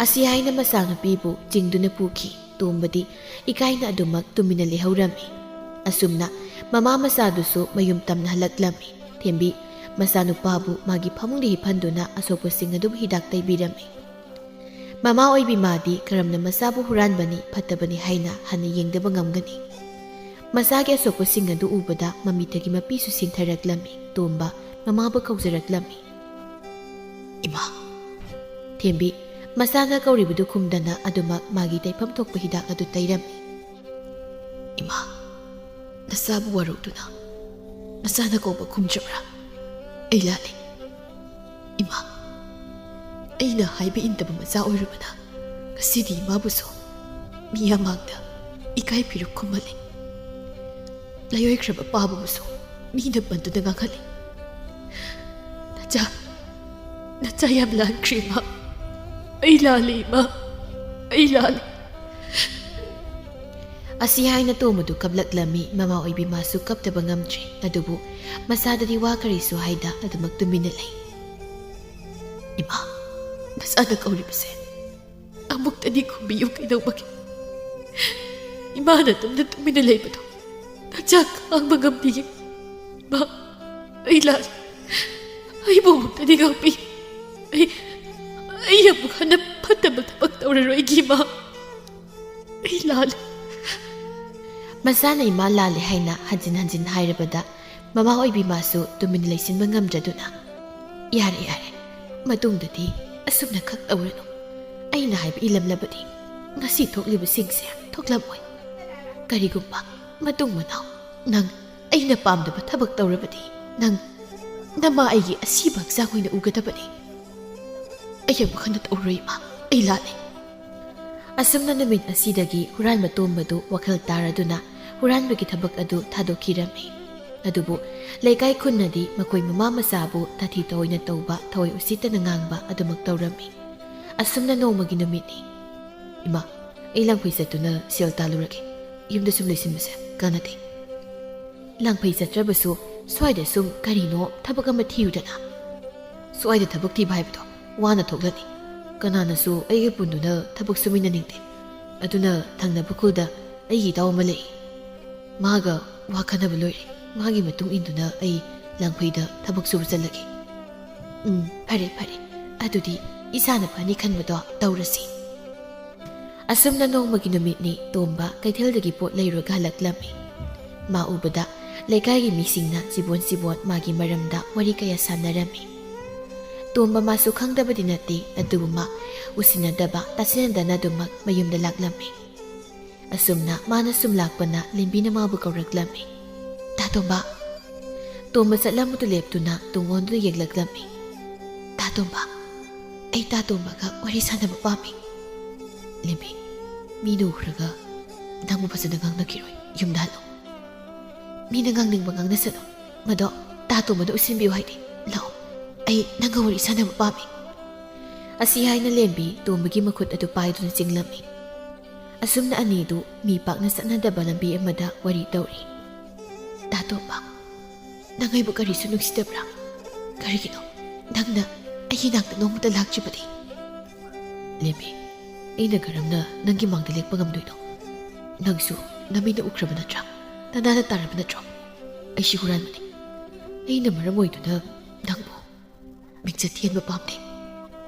ꯑꯁꯤ ꯍꯥꯏꯅ ꯃꯆꯥꯅꯨꯄꯤꯕꯨ ꯆꯤꯡꯗꯨꯅ ꯄꯨꯈꯤ꯫ ꯇꯣꯝꯕꯗꯤ ꯏꯀꯥꯏꯅ ꯑꯗꯨꯃꯛ ꯇꯨꯃꯤꯟꯅ ꯂꯩꯍꯧꯔꯝꯃꯤ꯫ ꯑꯁꯨꯝꯅ ꯃꯃꯥ ꯃꯆꯥꯗꯨꯁꯨ ꯃꯌꯨꯝ ꯇꯝꯅ ꯍꯜꯂꯛꯂꯝꯃꯤ꯫ ꯊꯦꯝꯕꯤ ꯃꯆꯥꯅꯨꯄꯥꯕꯨ ꯃꯥꯒꯤ ꯐꯃꯨꯡꯗ ꯍꯤꯞꯍꯟꯗꯨꯅ ꯑꯁꯣꯛꯄꯁꯤꯡ ꯑꯗꯨꯕꯨ ꯍꯤꯗꯥꯛ ꯇꯩꯕꯤꯔꯝꯃꯤ꯫ ꯃꯃꯥ ꯑꯣꯏꯕꯤ ꯃꯥꯗꯤ ꯀꯔꯝꯅ ꯃꯆꯥꯕꯨ ꯍꯨꯔꯥꯟꯕꯅꯤ, ꯐꯠꯇꯕꯅꯤ ꯍꯥꯏꯅ ꯍꯟꯅ ꯌꯦꯡꯗꯕ ꯉꯝꯒꯅꯤ? ꯃꯆꯥꯒꯤ ꯑꯁꯣꯛꯄꯁꯤꯡ ꯑꯗꯨ ꯎꯕꯗ ꯃꯃꯤꯠꯇꯒꯤ ꯃꯄꯤꯁꯨ ꯁꯤꯟꯊꯔꯛꯂꯝꯃꯤ꯫ ꯇꯣꯝꯕ ꯃꯃꯥꯕꯨ ꯀꯧꯖꯔꯛꯂꯝꯃꯤ꯫ "ꯏꯃꯥ!" ꯊꯦꯝꯕꯤ ꯃꯆꯥꯅ ꯀꯧꯔꯤꯕꯗꯨ ꯈꯨꯝꯗꯅ ꯑꯗꯨꯃꯛ ꯃꯥꯒꯤ ꯇꯩꯐꯝ ꯊꯣꯛꯄ ꯍꯤꯗꯥꯛ ꯑꯗꯨ ꯇꯩꯔꯝꯃꯤ꯫ "ꯏꯃꯥ, ꯅꯆꯥꯕꯨ ꯋꯥꯔꯧꯗꯨꯅ ꯅꯆꯥꯅ ꯀꯧꯕ ꯈꯨꯝꯗ꯭ꯔꯕ꯭ꯔꯥ? ꯑꯩ ꯂꯥꯜꯂꯤ꯫ ꯏꯃꯥ, ꯑꯩꯅ ꯍꯥꯏꯕ ꯏꯟꯗꯕ ꯃꯆꯥ ꯑꯣꯏꯔꯨꯕꯅ ꯉꯁꯤꯗꯤ ꯏꯃꯥꯕꯨꯁꯨ ꯃꯤ ꯑꯃꯥꯡꯗ ꯏꯀꯥꯏ ꯐꯤꯔꯨꯛ ꯈꯨꯝꯍꯜꯂꯤ꯫ ꯂꯥꯏꯑꯣꯏꯈ꯭ꯔꯕ ꯄꯥꯕꯕꯨꯁꯨ ꯃꯤꯅ ꯄꯟꯗꯨꯅ ꯉꯥꯡꯍꯜꯂꯤ꯫ ꯅꯆꯥ, ꯅꯆꯥ ꯌꯥꯝ ꯂꯥꯟꯈ꯭ꯔꯦ ꯏꯃꯥ꯫ ꯑꯩ ꯂꯥꯜꯂꯤ ꯏꯃꯥ, ꯑꯩ ꯂꯥꯜꯂꯤ"꯫ ꯑꯁꯤ ꯍꯥꯏꯅ ꯇꯣꯝꯕꯗꯨ ꯀꯞꯂꯛꯂꯝꯃꯤ꯫ ꯃꯃꯥ ꯑꯣꯏꯕꯤ ꯃꯥꯁꯨ ꯀꯞꯇꯕ ꯉꯝꯗ꯭ꯔꯦ꯫ ꯑꯗꯨꯕꯨ ꯃꯆꯥꯗꯗꯤ ꯋꯥ ꯀꯔꯤꯁꯨ ꯍꯥꯏꯗ ꯑꯗꯨꯃꯛ ꯇꯨꯃꯤꯟꯅ ꯂꯩ꯫ "ꯏꯃꯥ, ꯅꯆꯥꯅ ꯀꯧꯔꯤꯕꯁꯦ ꯑꯃꯨꯛꯇꯗꯤ ꯈꯨꯝꯕꯤꯌꯨ ꯀꯩꯗꯧꯕꯒꯦ? ꯏꯃꯥꯅ ꯑꯗꯨꯝꯅ ꯇꯨꯃꯤꯟꯅ ꯂꯩꯕꯗꯣ ꯅꯆꯥ ꯈꯥꯡꯕ ꯉꯝꯗꯤꯌꯦ꯫ ꯏꯃꯥ, ꯑꯩ ꯂꯥꯜꯂꯤ꯫ ꯑꯩꯕꯨ ꯑꯃꯨꯛꯇꯗꯤ ꯉꯥꯛꯄꯤ꯫ ꯑꯩ, ꯑꯩ ꯑꯃꯨꯛ ꯍꯟꯅ ꯐꯠꯇꯕ ꯊꯕꯛ ꯇꯧꯔꯔꯣꯏꯒꯦ ꯏꯃꯥ꯫ ꯑꯩ ꯂꯥꯜꯂꯤ"꯫ ꯃꯆꯥꯅ ꯏꯃꯥ ꯂꯥꯜꯂꯤ ꯍꯥꯏꯅ ꯍꯟꯖꯤꯟ ꯍꯟꯖꯤꯟ ꯍꯥꯏꯔꯕꯗ ꯃꯃꯥ ꯑꯣꯏꯕꯤ ꯃꯥꯁꯨ ꯇꯨꯃꯤꯟ ꯂꯩꯁꯤꯟꯕ ꯉꯝꯗ꯭ꯔꯗꯨꯅ, "ꯌꯥꯔꯦ, ꯌꯥꯔꯦ, ꯃꯇꯨꯡꯗꯗꯤ ꯑꯁꯨꯝꯅ ꯈꯛ ꯇꯧꯔꯅꯨ꯫ ꯑꯩꯅ ꯍꯥꯏꯕ ꯏꯜꯂꯝꯂꯕꯗꯤ ꯉꯁꯤ ꯊꯣꯛꯂꯤꯕꯁꯤꯡꯁꯦ ꯊꯣꯛꯂꯝꯃꯣꯏ꯫ ꯀꯔꯤꯒꯨꯝꯕ ꯃꯇꯨꯡ ꯃꯅꯥꯎ ꯅꯪ ꯑꯩꯅ ꯄꯥꯝꯗꯕ ꯊꯕꯛ ꯇꯧꯔꯕꯗꯤ ꯅꯪ ꯅꯃꯥ ꯑꯩꯒꯤ ꯑꯁꯤꯕ ꯍꯛꯆꯥꯡ ꯑꯣꯏꯅ ꯎꯒꯗꯕꯅꯤ꯫ ꯑꯩ ꯑꯃꯨꯛ ꯍꯟꯅ ꯇꯧꯔꯣꯏ, ꯏꯃꯥ꯫ ꯑꯩ ꯂꯥꯜꯂꯦ꯫ ꯑꯁꯨꯝꯅ ꯅꯨꯃꯤꯠ ꯑꯁꯤꯗꯒꯤ ꯍꯨꯔꯥꯟꯕ ꯇꯣꯝꯕꯗꯨ ꯋꯥꯈꯜ ꯇꯥꯔꯗꯨꯅ ꯍꯨꯔꯥꯟꯕꯒꯤ ꯊꯕꯛ ꯑꯗꯨ ꯊꯥꯗꯣꯛꯈꯤꯔꯝꯃꯤ꯫ ꯑꯗꯨꯕꯨ ꯂꯩꯀꯥꯏ ꯈꯨꯟꯅꯗꯤ ꯃꯈꯣꯏ ꯃꯃꯥ ꯃꯆꯥꯕꯨ ꯇꯥꯊꯤ ꯇꯥꯑꯣꯏꯅ ꯇꯧꯕ, ꯊꯑꯣꯏ ꯎꯁꯤꯠꯇꯅ ꯉꯥꯡꯕ ꯑꯗꯨꯃꯛ ꯇꯧꯔꯝꯃꯤ꯫ ꯑꯁꯨꯝꯅ ꯅꯣꯡꯃꯒꯤ ꯅꯨꯃꯤꯠꯅꯤ꯫ "ꯏꯃꯥ, ꯑꯩ ꯂꯥꯡꯐꯩ ꯆꯠꯇꯨꯅ ꯁꯦꯜ ꯇꯥꯜꯂꯨꯔꯒꯦ꯫ ꯌꯨꯝꯗ ꯁꯨꯝ ꯂꯩꯁꯤꯟꯕꯁꯦ ꯀꯥꯟꯅꯗꯦ꯫" "ꯂꯥꯡꯐꯩ ꯆꯠꯇ꯭ꯔꯕꯁꯨ ꯁ꯭ꯋꯥꯏꯗ ꯁꯨꯝ ꯀꯔꯤꯅꯣ ꯊꯕꯛ ꯑꯃ ꯊꯤꯌꯨꯗꯅ꯫" "ꯁ꯭ꯋꯥꯏꯗ ꯊꯕꯛ ꯊꯤꯕ ꯍꯥꯏꯕꯗꯣ ꯋꯥꯅ ꯊꯣꯛꯂꯅꯤ꯫ ꯀꯅꯥꯅꯁꯨ ꯑꯩꯒ ꯄꯨꯟꯗꯨꯅ ꯊꯕꯛ ꯁꯨꯃꯤꯟꯅꯅꯤꯡꯗꯦ꯫ ꯑꯗꯨꯅ ꯊꯪꯅꯕ ꯈꯨꯜꯗ ꯑꯩꯒꯤ ꯏꯇꯥꯎ ꯑꯃ ꯂꯩ꯫ ꯃꯥꯒ ꯋꯥ ꯈꯟꯅꯕ ꯂꯣꯏꯔꯦ꯫ ꯃꯥꯒꯤ ꯃꯇꯨꯡ ꯏꯟꯗꯨꯅ ꯑꯩ ꯂꯥꯡꯐꯩꯗ ꯊꯕꯛ ꯁꯨꯕ ꯆꯠꯂꯒꯦ꯫" "ꯎꯝ, ꯐꯔꯦ, ꯐꯔꯦ꯫ ꯑꯗꯨꯗꯤ ꯏꯁꯥꯅ ꯐꯅꯤ ꯈꯟꯕꯗꯣ ꯇꯧꯔꯁꯤ꯫" ꯑꯁꯨꯝꯅ ꯅꯣꯡꯃꯒꯤ ꯅꯨꯃꯤꯠꯅꯤ꯫ ꯇꯣꯝꯕ ꯀꯩꯊꯦꯜꯗꯒꯤ ꯄꯣꯠ ꯂꯩꯔꯨꯔꯒ ꯍꯜꯂꯛꯂꯝꯃꯤ꯫ ꯃꯥ ꯎꯕꯗ ꯂꯩꯀꯥꯏꯒꯤ ꯃꯤꯁꯤꯡꯅ ꯆꯤꯕꯣꯟ ꯆꯤꯕꯣꯟ ꯃꯥꯒꯤ ꯃꯔꯝꯗ ꯋꯥꯔꯤ ꯀꯌꯥ ꯁꯥꯟꯅꯔꯝꯃꯤ꯫ ꯇꯣꯝꯕ ꯃꯥꯁꯨ ꯈꯪꯗꯕꯗꯤ ꯅꯠꯇꯦ, ꯑꯗꯨꯕꯨ ꯃꯥ ꯎꯁꯤꯟꯅꯗꯕ ꯇꯥꯁꯤꯟꯅꯗꯅ ꯑꯗꯨꯃꯛ ꯃꯌꯨꯝꯗ ꯂꯥꯛꯂꯝꯃꯤ꯫ ꯑꯁꯨꯝꯅ ꯃꯥꯅ ꯁꯨꯝ ꯂꯥꯛꯄꯅ ꯂꯦꯝꯕꯤꯅ ꯃꯥꯕꯨ ꯀꯧꯔꯛꯂꯝꯃꯤ꯫ "ꯇꯥ ꯇꯣꯝꯕ!" ꯇꯣꯝꯕ ꯆꯠꯂꯝꯕꯗꯨ ꯂꯦꯞꯇꯨꯅ ꯇꯨꯡ ꯑꯣꯟꯗꯨꯅ ꯌꯦꯡꯂꯛꯂꯝꯃꯤ꯫ "ꯇꯥ ꯇꯣꯝꯕ, ꯑꯩ ꯇꯥ ꯇꯣꯝꯕꯒ ꯋꯥꯔꯤ ꯁꯥꯟꯅꯕ ꯄꯥꯝꯃꯤ꯫" "ꯂꯦꯝꯕꯤ, ꯃꯤꯅ ꯎꯈ꯭ꯔꯒ ꯅꯪꯕꯨ ꯐꯖꯅ ꯉꯥꯡꯅꯈꯤꯔꯣꯏ꯫ ꯌꯨꯝꯗ ꯍꯜꯂꯣ꯫ ꯃꯤꯅ ꯉꯥꯡꯅꯤꯡꯕ ꯉꯥꯡꯅꯁꯅꯨ꯫ ꯃꯗꯣ ꯇꯥ ꯇꯣꯝꯕꯅ ꯎꯁꯤꯟꯕꯤꯌꯨ ꯍꯥꯏꯗꯦ꯫ ꯂꯥꯛꯑꯣ, ꯑꯩ ꯅꯪꯒ ꯋꯥꯔꯤ ꯁꯥꯟꯅꯕ ꯄꯥꯝꯃꯤ꯫" ꯑꯁꯤ ꯍꯥꯏꯅ ꯂꯦꯝꯕꯤ ꯇꯣꯝꯕꯒꯤ ꯃꯈꯨꯠ ꯑꯗꯨ ꯄꯥꯏꯗꯨꯅ ꯆꯤꯡꯂꯝꯃꯤ꯫ ꯑꯁꯨꯝꯅ ꯑꯅꯤꯗꯨ ꯃꯤ ꯄꯥꯛꯅ ꯆꯠꯅꯗꯕ ꯂꯝꯕꯤ ꯑꯃꯗ ꯋꯥꯔꯤ ꯇꯧꯔꯤ꯫ "ꯇꯥ ꯇꯣꯝꯕ, ꯅꯪ ꯑꯩꯕꯨ ꯀꯔꯤꯁꯨ ꯅꯨꯡꯁꯤꯗꯕ꯭ꯔꯥ? ꯀꯔꯤꯒꯤꯅꯣ ꯅꯪꯅ ꯑꯩꯒꯤ ꯅꯥꯛꯇ ꯅꯣꯡꯃꯇ ꯂꯥꯛꯇ꯭ꯔꯤꯕꯗꯤ?" "ꯂꯦꯝꯕꯤ, ꯑꯩꯅ ꯀꯔꯝꯅ ꯅꯪꯒꯤ ꯃꯥꯡꯗ ꯂꯦꯞꯄ ꯉꯝꯗꯣꯏꯅꯣ? ꯅꯪꯁꯨ ꯅꯃꯤꯠꯅ ꯎꯈ꯭ꯔꯕ ꯅꯠꯇ꯭ꯔꯥ? ꯅꯅꯥꯅ ꯇꯥꯔꯕ ꯅꯠꯇ꯭ꯔꯣ? ꯑꯩꯁꯤ ꯍꯨꯔꯥꯟꯕꯅꯤ꯫ ꯑꯩꯅ ꯃꯔꯝ ꯑꯣꯏꯗꯨꯅ ꯅꯪꯕꯨ ꯃꯤꯡꯆꯠ ꯊꯤꯍꯟꯕ ꯄꯥꯝꯗꯦ꯫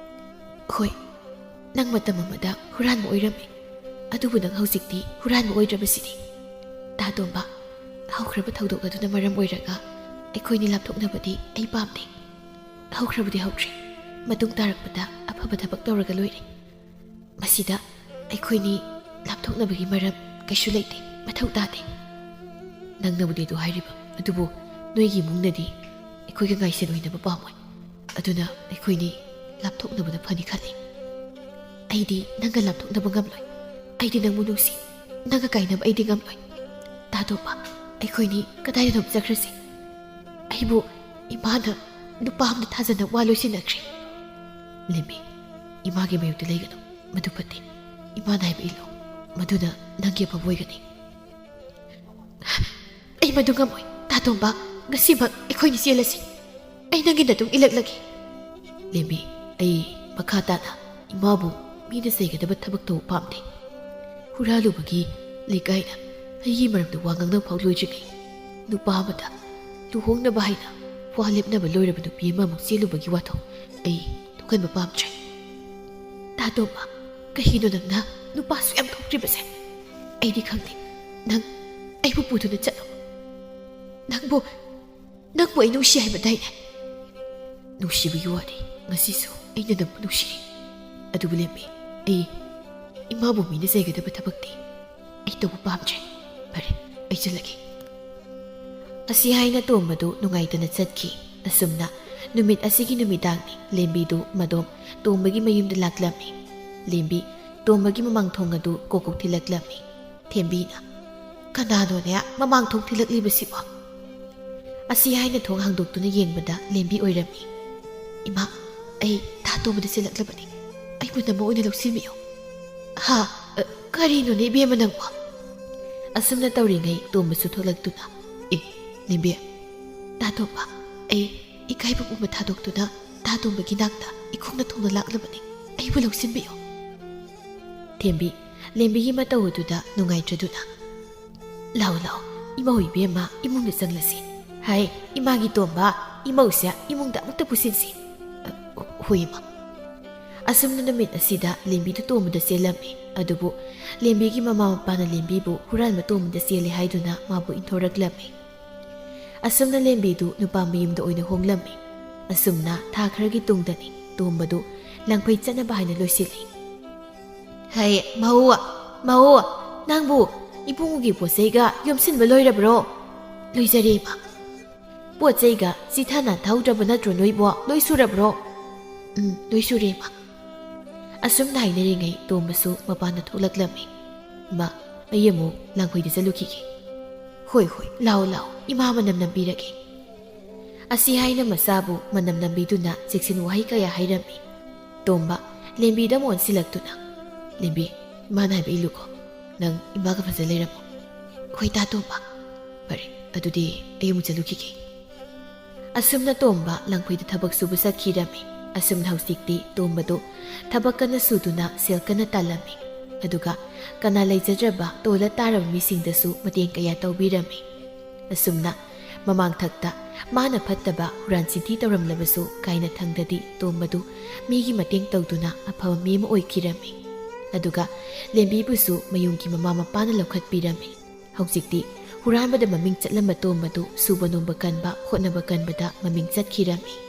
ꯍꯣꯏ, ꯅꯪ ꯃꯇꯝ ꯑꯃꯗ ꯍꯨꯔꯥꯟꯕ ꯑꯣꯏꯔꯝꯃꯤ, ꯑꯗꯨꯕꯨ ꯅꯪ ꯍꯧꯖꯤꯛꯇꯤ ꯍꯨꯔꯥꯟꯕ ꯑꯣꯏꯗ꯭ꯔꯕꯁꯤꯗꯤ꯫ ꯇꯥ ꯇꯣꯝꯕ, ꯍꯧꯈ꯭ꯔꯕ ꯊꯧꯗꯣꯛ ꯑꯗꯨꯅ ꯃꯔꯝ ꯑꯣꯏꯔꯒ ꯑꯩꯈꯣꯏꯅꯤ ꯂꯥꯞꯊꯣꯛꯅꯕꯗꯤ ꯑꯩ ꯄꯥꯝꯗꯦ꯫ ꯍꯧꯈ꯭ꯔꯕꯗꯤ ꯍꯧꯈ꯭ꯔꯦ, ꯃꯇꯨꯡ ꯇꯥꯔꯛꯄꯗ ꯑꯐꯕ ꯊꯕꯛ ꯇꯧꯔꯒ ꯂꯣꯏꯔꯦ꯫ ꯃꯁꯤꯗ ꯑꯩꯈꯣꯏꯅꯤ ꯂꯥꯞꯊꯣꯛꯅꯕꯒꯤ ꯃꯔꯝ ꯀꯩꯁꯨ ꯂꯩꯇꯦ, ꯃꯊꯧ ꯇꯥꯗꯦ꯫" ꯅꯪꯅꯕꯨꯗꯤ ꯑꯗꯨ ꯍꯥꯏꯔꯤꯕ, ꯑꯗꯨꯕꯨ ꯅꯣꯏꯒꯤ ꯏꯃꯨꯡꯅꯗꯤ ꯑꯩꯈꯣꯏꯒ ꯉꯥꯏꯁꯦꯟ ꯑꯣꯏꯅꯕ ꯄꯥꯝꯃꯣꯏ꯫ ꯑꯗꯨꯅ ꯑꯩꯈꯣꯏꯅꯤ ꯂꯥꯞꯊꯣꯛꯅꯕꯅ ꯐꯅꯤ ꯈꯜꯂꯤ꯫ ꯑꯩꯗꯤ ꯅꯪꯒ ꯂꯥꯞꯊꯣꯛꯅꯕ ꯉꯝꯂꯣꯏ꯫ ꯑꯩꯗꯤ ꯅꯪꯕꯨ ꯅꯨꯡꯁꯤ꯫ ꯅꯪꯒ ꯀꯥꯏꯅꯕ ꯑꯩꯗꯤ ꯉꯝꯂꯣꯏ꯫ ꯇꯥ ꯇꯣꯝꯕ, ꯑꯩꯈꯣꯏꯅꯤ ꯀꯗꯥꯏꯗꯅꯣ ꯆꯠꯈ꯭ꯔꯁꯤ꯫ ꯑꯩꯕꯨ ꯏꯃꯥꯅ ꯅꯨꯄꯥ ꯑꯃꯗ ꯊꯥꯖꯅ ꯋꯥ ꯂꯣꯏꯁꯤꯟꯅꯈ꯭ꯔꯦ꯫ ꯂꯦꯝꯕꯤ, ꯏꯃꯥꯒꯤ ꯃꯥꯌꯣꯛꯇ ꯂꯩꯒꯅꯨ꯫ ꯃꯗꯨ ꯐꯠꯇꯦ꯫ ꯏꯃꯥꯅ ꯍꯥꯏꯕ ꯏꯜꯂꯨ꯫ ꯃꯗꯨꯅ ꯅꯪꯒꯤ ꯑꯐꯕ ꯑꯣꯏꯒꯅꯤ꯫ ꯑꯩ ꯃꯗꯨ ꯉꯝꯃꯣꯏ꯫ ꯇꯥ ꯇꯣꯝꯕ, ꯉꯁꯤꯃꯛ ꯑꯩꯈꯣꯏꯅꯤ ꯆꯦꯜꯂꯁꯤ꯫ ꯑꯩ ꯅꯪꯒꯤ ꯅꯇꯨꯡ ꯏꯜꯂꯛꯂꯒꯦ꯫ ꯂꯦꯝꯕꯤ, ꯑꯩ ꯃꯈꯥ ꯇꯥꯅ ꯏꯃꯥꯕꯨ ꯃꯤꯅ ꯆꯩꯒꯗꯕ ꯊꯕꯛ ꯇꯧꯕ ꯄꯥꯝꯗꯦ꯫ ꯍꯨꯔꯥꯜꯂꯨꯕꯒꯤ ꯂꯩꯀꯥꯏꯅ ꯑꯩꯒꯤ ꯃꯔꯝꯗ ꯋꯥ ꯉꯥꯡꯅꯕ ꯐꯥꯎ ꯂꯣꯏꯗ꯭ꯔꯤꯉꯩ, ꯅꯨꯄꯥ ꯑꯃꯗ ꯂꯨꯍꯣꯡꯅꯕ ꯍꯥꯏꯅ ꯋꯥ ꯂꯦꯞꯅꯕ ꯂꯣꯏꯔꯕ ꯅꯨꯄꯤ ꯑꯃꯃꯨꯛ ꯆꯦꯜꯂꯨꯕꯒꯤ ꯋꯥꯊꯣꯛ ꯑꯩ ꯊꯣꯛꯍꯟꯕ ꯄꯥꯝꯗ꯭ꯔꯦ꯫ ꯇꯥ ꯇꯣꯝꯕ, ꯀꯩꯒꯤꯅꯣ ꯅꯪꯅ ꯅꯨꯄꯥꯁꯨ ꯌꯥꯝ ꯊꯣꯛꯇ꯭ꯔꯤꯕꯁꯦ? ꯑꯩꯗꯤ ꯈꯪꯗꯦ꯫ ꯅꯪ ꯑꯩꯕꯨ ꯄꯨꯗꯨꯅ ꯆꯠꯂꯣ꯫ ꯅꯪꯕꯨ, ꯅꯪꯕꯨ ꯑꯩ ꯅꯨꯡꯁꯤ ꯍꯥꯏꯕꯗꯥꯏꯅꯦ? ꯅꯨꯡꯁꯤꯕꯒꯤ ꯋꯥꯅꯤ꯫ ꯉꯁꯤꯁꯨ ꯑꯩꯅ ꯅꯪꯕꯨ ꯅꯨꯡꯁꯤꯔꯤ꯫ ꯑꯗꯨꯕꯨ ꯂꯦꯝꯕꯤ, ꯑꯩ ꯏꯃꯥꯕꯨ ꯃꯤꯅ ꯆꯩꯒꯗꯕ ꯊꯕꯛꯇꯤ ꯑꯩ ꯇꯧꯕ ꯄꯥꯝꯗ꯭ꯔꯦ꯫ ꯐꯔꯦ, ꯑꯩ ꯆꯠꯂꯒꯦ꯫ ꯑꯁꯤ ꯍꯥꯏꯅ ꯇꯣꯝꯕꯗꯨ ꯅꯨꯡꯉꯥꯏꯇꯅ ꯆꯠꯈꯤ꯫ ꯑꯁꯨꯝꯅ ꯅꯨꯃꯤꯠ ꯑꯁꯤꯒꯤ ꯅꯨꯃꯤꯗꯥꯡꯅꯤ꯫ ꯂꯦꯝꯕꯤꯗꯨ ꯃꯗꯣꯝ ꯇꯣꯝꯕꯒꯤ ꯃꯌꯨꯝꯗ ꯂꯥꯛꯂꯝꯃꯤ꯫ ꯂꯦꯝꯕꯤ ꯇꯣꯝꯕꯒꯤ ꯃꯃꯥꯡ ꯊꯣꯡ ꯑꯗꯨ ꯀꯣꯛ ꯀꯣꯛ ꯊꯤꯜꯂꯛꯂꯝꯃꯤ꯫ ꯊꯦꯝꯕꯤꯅ, "ꯀꯅꯥꯅꯣꯅꯦ ꯃꯃꯥꯡ ꯊꯣꯡ ꯊꯤꯜꯂꯛꯂꯤꯕꯁꯤꯕꯣ?" ꯑꯁꯤ ꯍꯥꯏꯅ ꯊꯣꯡ ꯍꯥꯡꯗꯣꯛꯇꯨꯅ ꯌꯦꯡꯕꯗ ꯂꯦꯝꯕꯤ ꯑꯣꯏꯔꯝꯃꯤ꯫ "ꯏꯃꯥ, ꯑꯩ ꯇꯥ ꯇꯣꯝꯕꯗ ꯆꯦꯜꯂꯛꯂꯕꯅꯤ꯫ ꯑꯩꯕꯨ ꯅꯃꯧ ꯑꯣꯏꯅ ꯂꯧꯁꯤꯟꯕꯤꯌꯨ꯫" "ꯍꯥ? ꯑ, ꯀꯔꯤꯅꯣꯅꯦ ꯏꯕꯦꯝꯃ ꯅꯪꯕꯣ?" ꯑꯁꯨꯝꯅ ꯇꯧꯔꯤꯉꯩ ꯇꯣꯝꯕꯁꯨ ꯊꯣꯛꯂꯛꯇꯨꯅ, "ꯑꯦ, ꯂꯦꯝꯕꯤ, ꯇꯥ ꯇꯣꯝꯕ, ꯑꯩ ꯏꯀꯥꯏꯕ ꯄꯨꯝꯕ ꯊꯥꯗꯣꯛꯇꯨꯅ ꯇꯥ ꯇꯣꯝꯕꯒꯤ ꯅꯥꯛꯇ ꯏꯈꯣꯡꯅ ꯊꯣꯡꯅ ꯂꯥꯛꯂꯕꯅꯤ꯫ ꯑꯩꯕꯨ ꯂꯧꯁꯤꯟꯕꯤꯌꯨ꯫" ꯊꯦꯝꯕꯤ, ꯂꯦꯝꯕꯤꯒꯤ ꯃꯇꯧ ꯑꯗꯨꯗ ꯅꯨꯡꯉꯥꯏꯇ꯭ꯔꯗꯨꯅ, "ꯂꯥꯛꯑꯣ, ꯂꯥꯛꯑꯣ, ꯏꯃꯧ ꯏꯕꯦꯝꯃ, ꯏꯃꯨꯡꯗ ꯆꯪꯂꯁꯤ꯫ ꯍꯥꯏ, ꯏꯃꯥꯒꯤ ꯇꯣꯝꯕ, ꯏꯃꯧꯁꯦ ꯏꯃꯨꯡꯗ ꯑꯃꯨꯛꯇ ꯄꯨꯁꯤꯟꯁꯤ꯫" "ꯑ, ꯍꯣꯏ, ꯏꯃꯥ꯫" ꯑꯁꯨꯝꯅ ꯅꯨꯃꯤꯠ ꯑꯁꯤꯗ ꯂꯦꯝꯕꯤꯗꯨ ꯇꯣꯝꯕꯗ ꯆꯦꯜꯂꯝꯃꯤ꯫ ꯑꯗꯨꯕꯨ ꯂꯦꯝꯕꯤꯒꯤ ꯃꯃꯥ ꯃꯄꯥꯅ ꯂꯦꯝꯕꯤꯕꯨ ꯍꯨꯔꯥꯟꯕ ꯇꯣꯝꯕꯗ ꯆꯦꯜꯂꯦ ꯍꯥꯏꯗꯨꯅ ꯃꯥꯕꯨ ꯏꯟꯊꯣꯔꯛꯂꯝꯃꯤ꯫ ꯑꯁꯨꯝꯅ ꯂꯦꯝꯕꯤꯗꯨ ꯅꯨꯄꯥ ꯃꯌꯨꯝꯗ ꯑꯣꯏꯅ ꯍꯣꯡꯂꯝꯃꯤ꯫ ꯑꯁꯨꯝꯅ ꯊꯥ ꯈꯔꯒꯤ ꯇꯨꯡꯗꯅꯤ ꯇꯣꯝꯕꯗꯨ ꯂꯪꯐꯩ ꯆꯠꯅꯕ ꯍꯥꯏꯅ ꯂꯣꯏꯁꯤꯜꯂꯤ꯫ "ꯍꯩ, ꯃꯧ, ꯃꯧ, ꯅꯪꯕꯨ, "ꯏꯕꯨꯡꯒꯤ ꯄꯣꯠ ꯆꯩꯒ ꯌꯣꯝꯁꯤꯟꯕ ꯂꯣꯏꯔꯕ꯭ꯔꯣ?" "ꯂꯣꯏꯖꯔꯦ, ꯏꯃꯥ꯫" "ꯄꯣꯠ ꯆꯩꯒ ꯆꯤꯊ ꯅꯥꯟꯊꯍꯧꯗ꯭ꯔꯕ ꯅꯠꯇ꯭ꯔꯣ ꯅꯣꯏꯕꯣ? ꯂꯣꯏ ꯁꯨꯔꯕ꯭ꯔꯣ?" "ꯎꯝ, ꯂꯣꯏ ꯁꯨꯔꯦ, ꯏꯃꯥ꯫" ꯑꯁꯨꯝꯅ ꯍꯥꯏꯅꯔꯤꯉꯩ ꯇꯣꯝꯕꯁꯨ ꯃꯄꯥꯟꯗ ꯊꯣꯛꯂꯛꯂꯝꯃꯤ꯫ "ꯏꯃꯥ, ꯑꯩ ꯑꯃꯨꯛ ꯂꯥꯡꯐꯩꯗ ꯆꯠꯂꯨꯈꯤꯒꯦ꯫" "ꯍꯣꯏ, ꯍꯣꯏ, ꯂꯥꯛꯑꯣ, ꯂꯥꯛꯑꯣ, ꯏꯃꯥ ꯃꯅꯝ ꯅꯝꯕꯤꯔꯒꯦ꯫" ꯑꯁꯤ ꯍꯥꯏꯅ ꯃꯆꯥꯕꯨ ꯃꯅꯝ ꯅꯝꯕꯤꯗꯨꯅ ꯆꯦꯛꯁꯤꯟ ꯋꯥꯍꯩ ꯀꯌꯥ ꯍꯥꯏꯔꯝꯃꯤ꯫ ꯇꯣꯝꯕ ꯂꯦꯝꯕꯤꯗ ꯑꯃꯨꯛ ꯑꯣꯟꯁꯤꯜꯂꯛꯇꯨꯅ, "ꯂꯦꯝꯕꯤ, ꯏꯃꯥꯅ ꯍꯥꯏꯕ ꯏꯜꯂꯨꯀꯣ꯫ ꯅꯪ ꯏꯃꯥꯒ ꯐꯖ ꯂꯩꯔꯝꯃꯣ꯫" "ꯍꯣꯏ, ꯇꯥ ꯇꯣꯝꯕ꯫" "ꯐꯔꯦ, ꯑꯗꯨꯗꯤ ꯑꯩ ꯑꯃꯨꯛ ꯆꯠꯂꯨꯈꯤꯒꯦ꯫" ꯑꯁꯨꯝꯅ ꯇꯣꯝꯕ ꯂꯪꯐꯩꯗ ꯊꯕꯛ ꯁꯨꯕ ꯆꯠꯈꯤꯔꯝꯃꯤ꯫ ꯑꯁꯨꯝꯅ ꯍꯧꯖꯤꯛꯇꯤ ꯇꯣꯝꯕꯗꯨ ꯊꯕꯛ ꯀꯟꯅ ꯁꯨꯗꯨꯅ ꯁꯦꯜ ꯀꯟꯅ ꯇꯥꯜꯂꯝꯃꯤ꯫ ꯑꯗꯨꯒ ꯀꯅꯥ ꯂꯩꯖꯗ꯭ꯔꯕ ꯇꯣꯜꯂ ꯇꯥꯔꯕ ꯃꯤꯁꯤꯡꯗꯁꯨ ꯃꯇꯦꯡ ꯀꯌꯥ ꯇꯧꯕꯤꯔꯝꯃꯤ꯫ ꯑꯁꯨꯝꯅ ꯃꯃꯥꯡꯊꯛꯇ ꯃꯥꯅ ꯐꯠꯇꯕ ꯍꯨꯔꯥꯟ ꯆꯤꯟꯊꯤ ꯇꯧꯔꯝꯂꯕꯁꯨ ꯀꯥꯏꯅ ꯊꯪꯗꯗꯤ ꯇꯣꯝꯕꯗꯨ ꯃꯤꯒꯤ ꯃꯇꯦꯡ ꯇꯧꯗꯨꯅ ꯑꯐꯕ ꯃꯤ ꯑꯃ ꯑꯣꯏꯈꯤꯔꯝꯃꯤ꯫ ꯑꯗꯨꯒ ꯂꯦꯝꯕꯤꯕꯨꯁꯨ ꯃꯌꯨꯝꯒꯤ ꯃꯃꯥ ꯃꯄꯥꯅ ꯂꯧꯈꯠꯄꯤꯔꯝꯃꯤ꯫ ꯍꯧꯖꯤꯛꯇꯤ ꯍꯨꯔꯥꯟꯕꯗ ꯃꯃꯤꯡ ꯆꯠꯂꯝꯕ ꯇꯣꯝꯕꯗꯨ ꯁꯨꯕ ꯅꯣꯝꯕ ꯀꯟꯕ, ꯍꯣꯠꯅꯕ ꯀꯟꯕꯗ ꯃꯃꯤꯡ ꯆꯠꯈꯤꯔꯝꯃꯤ꯫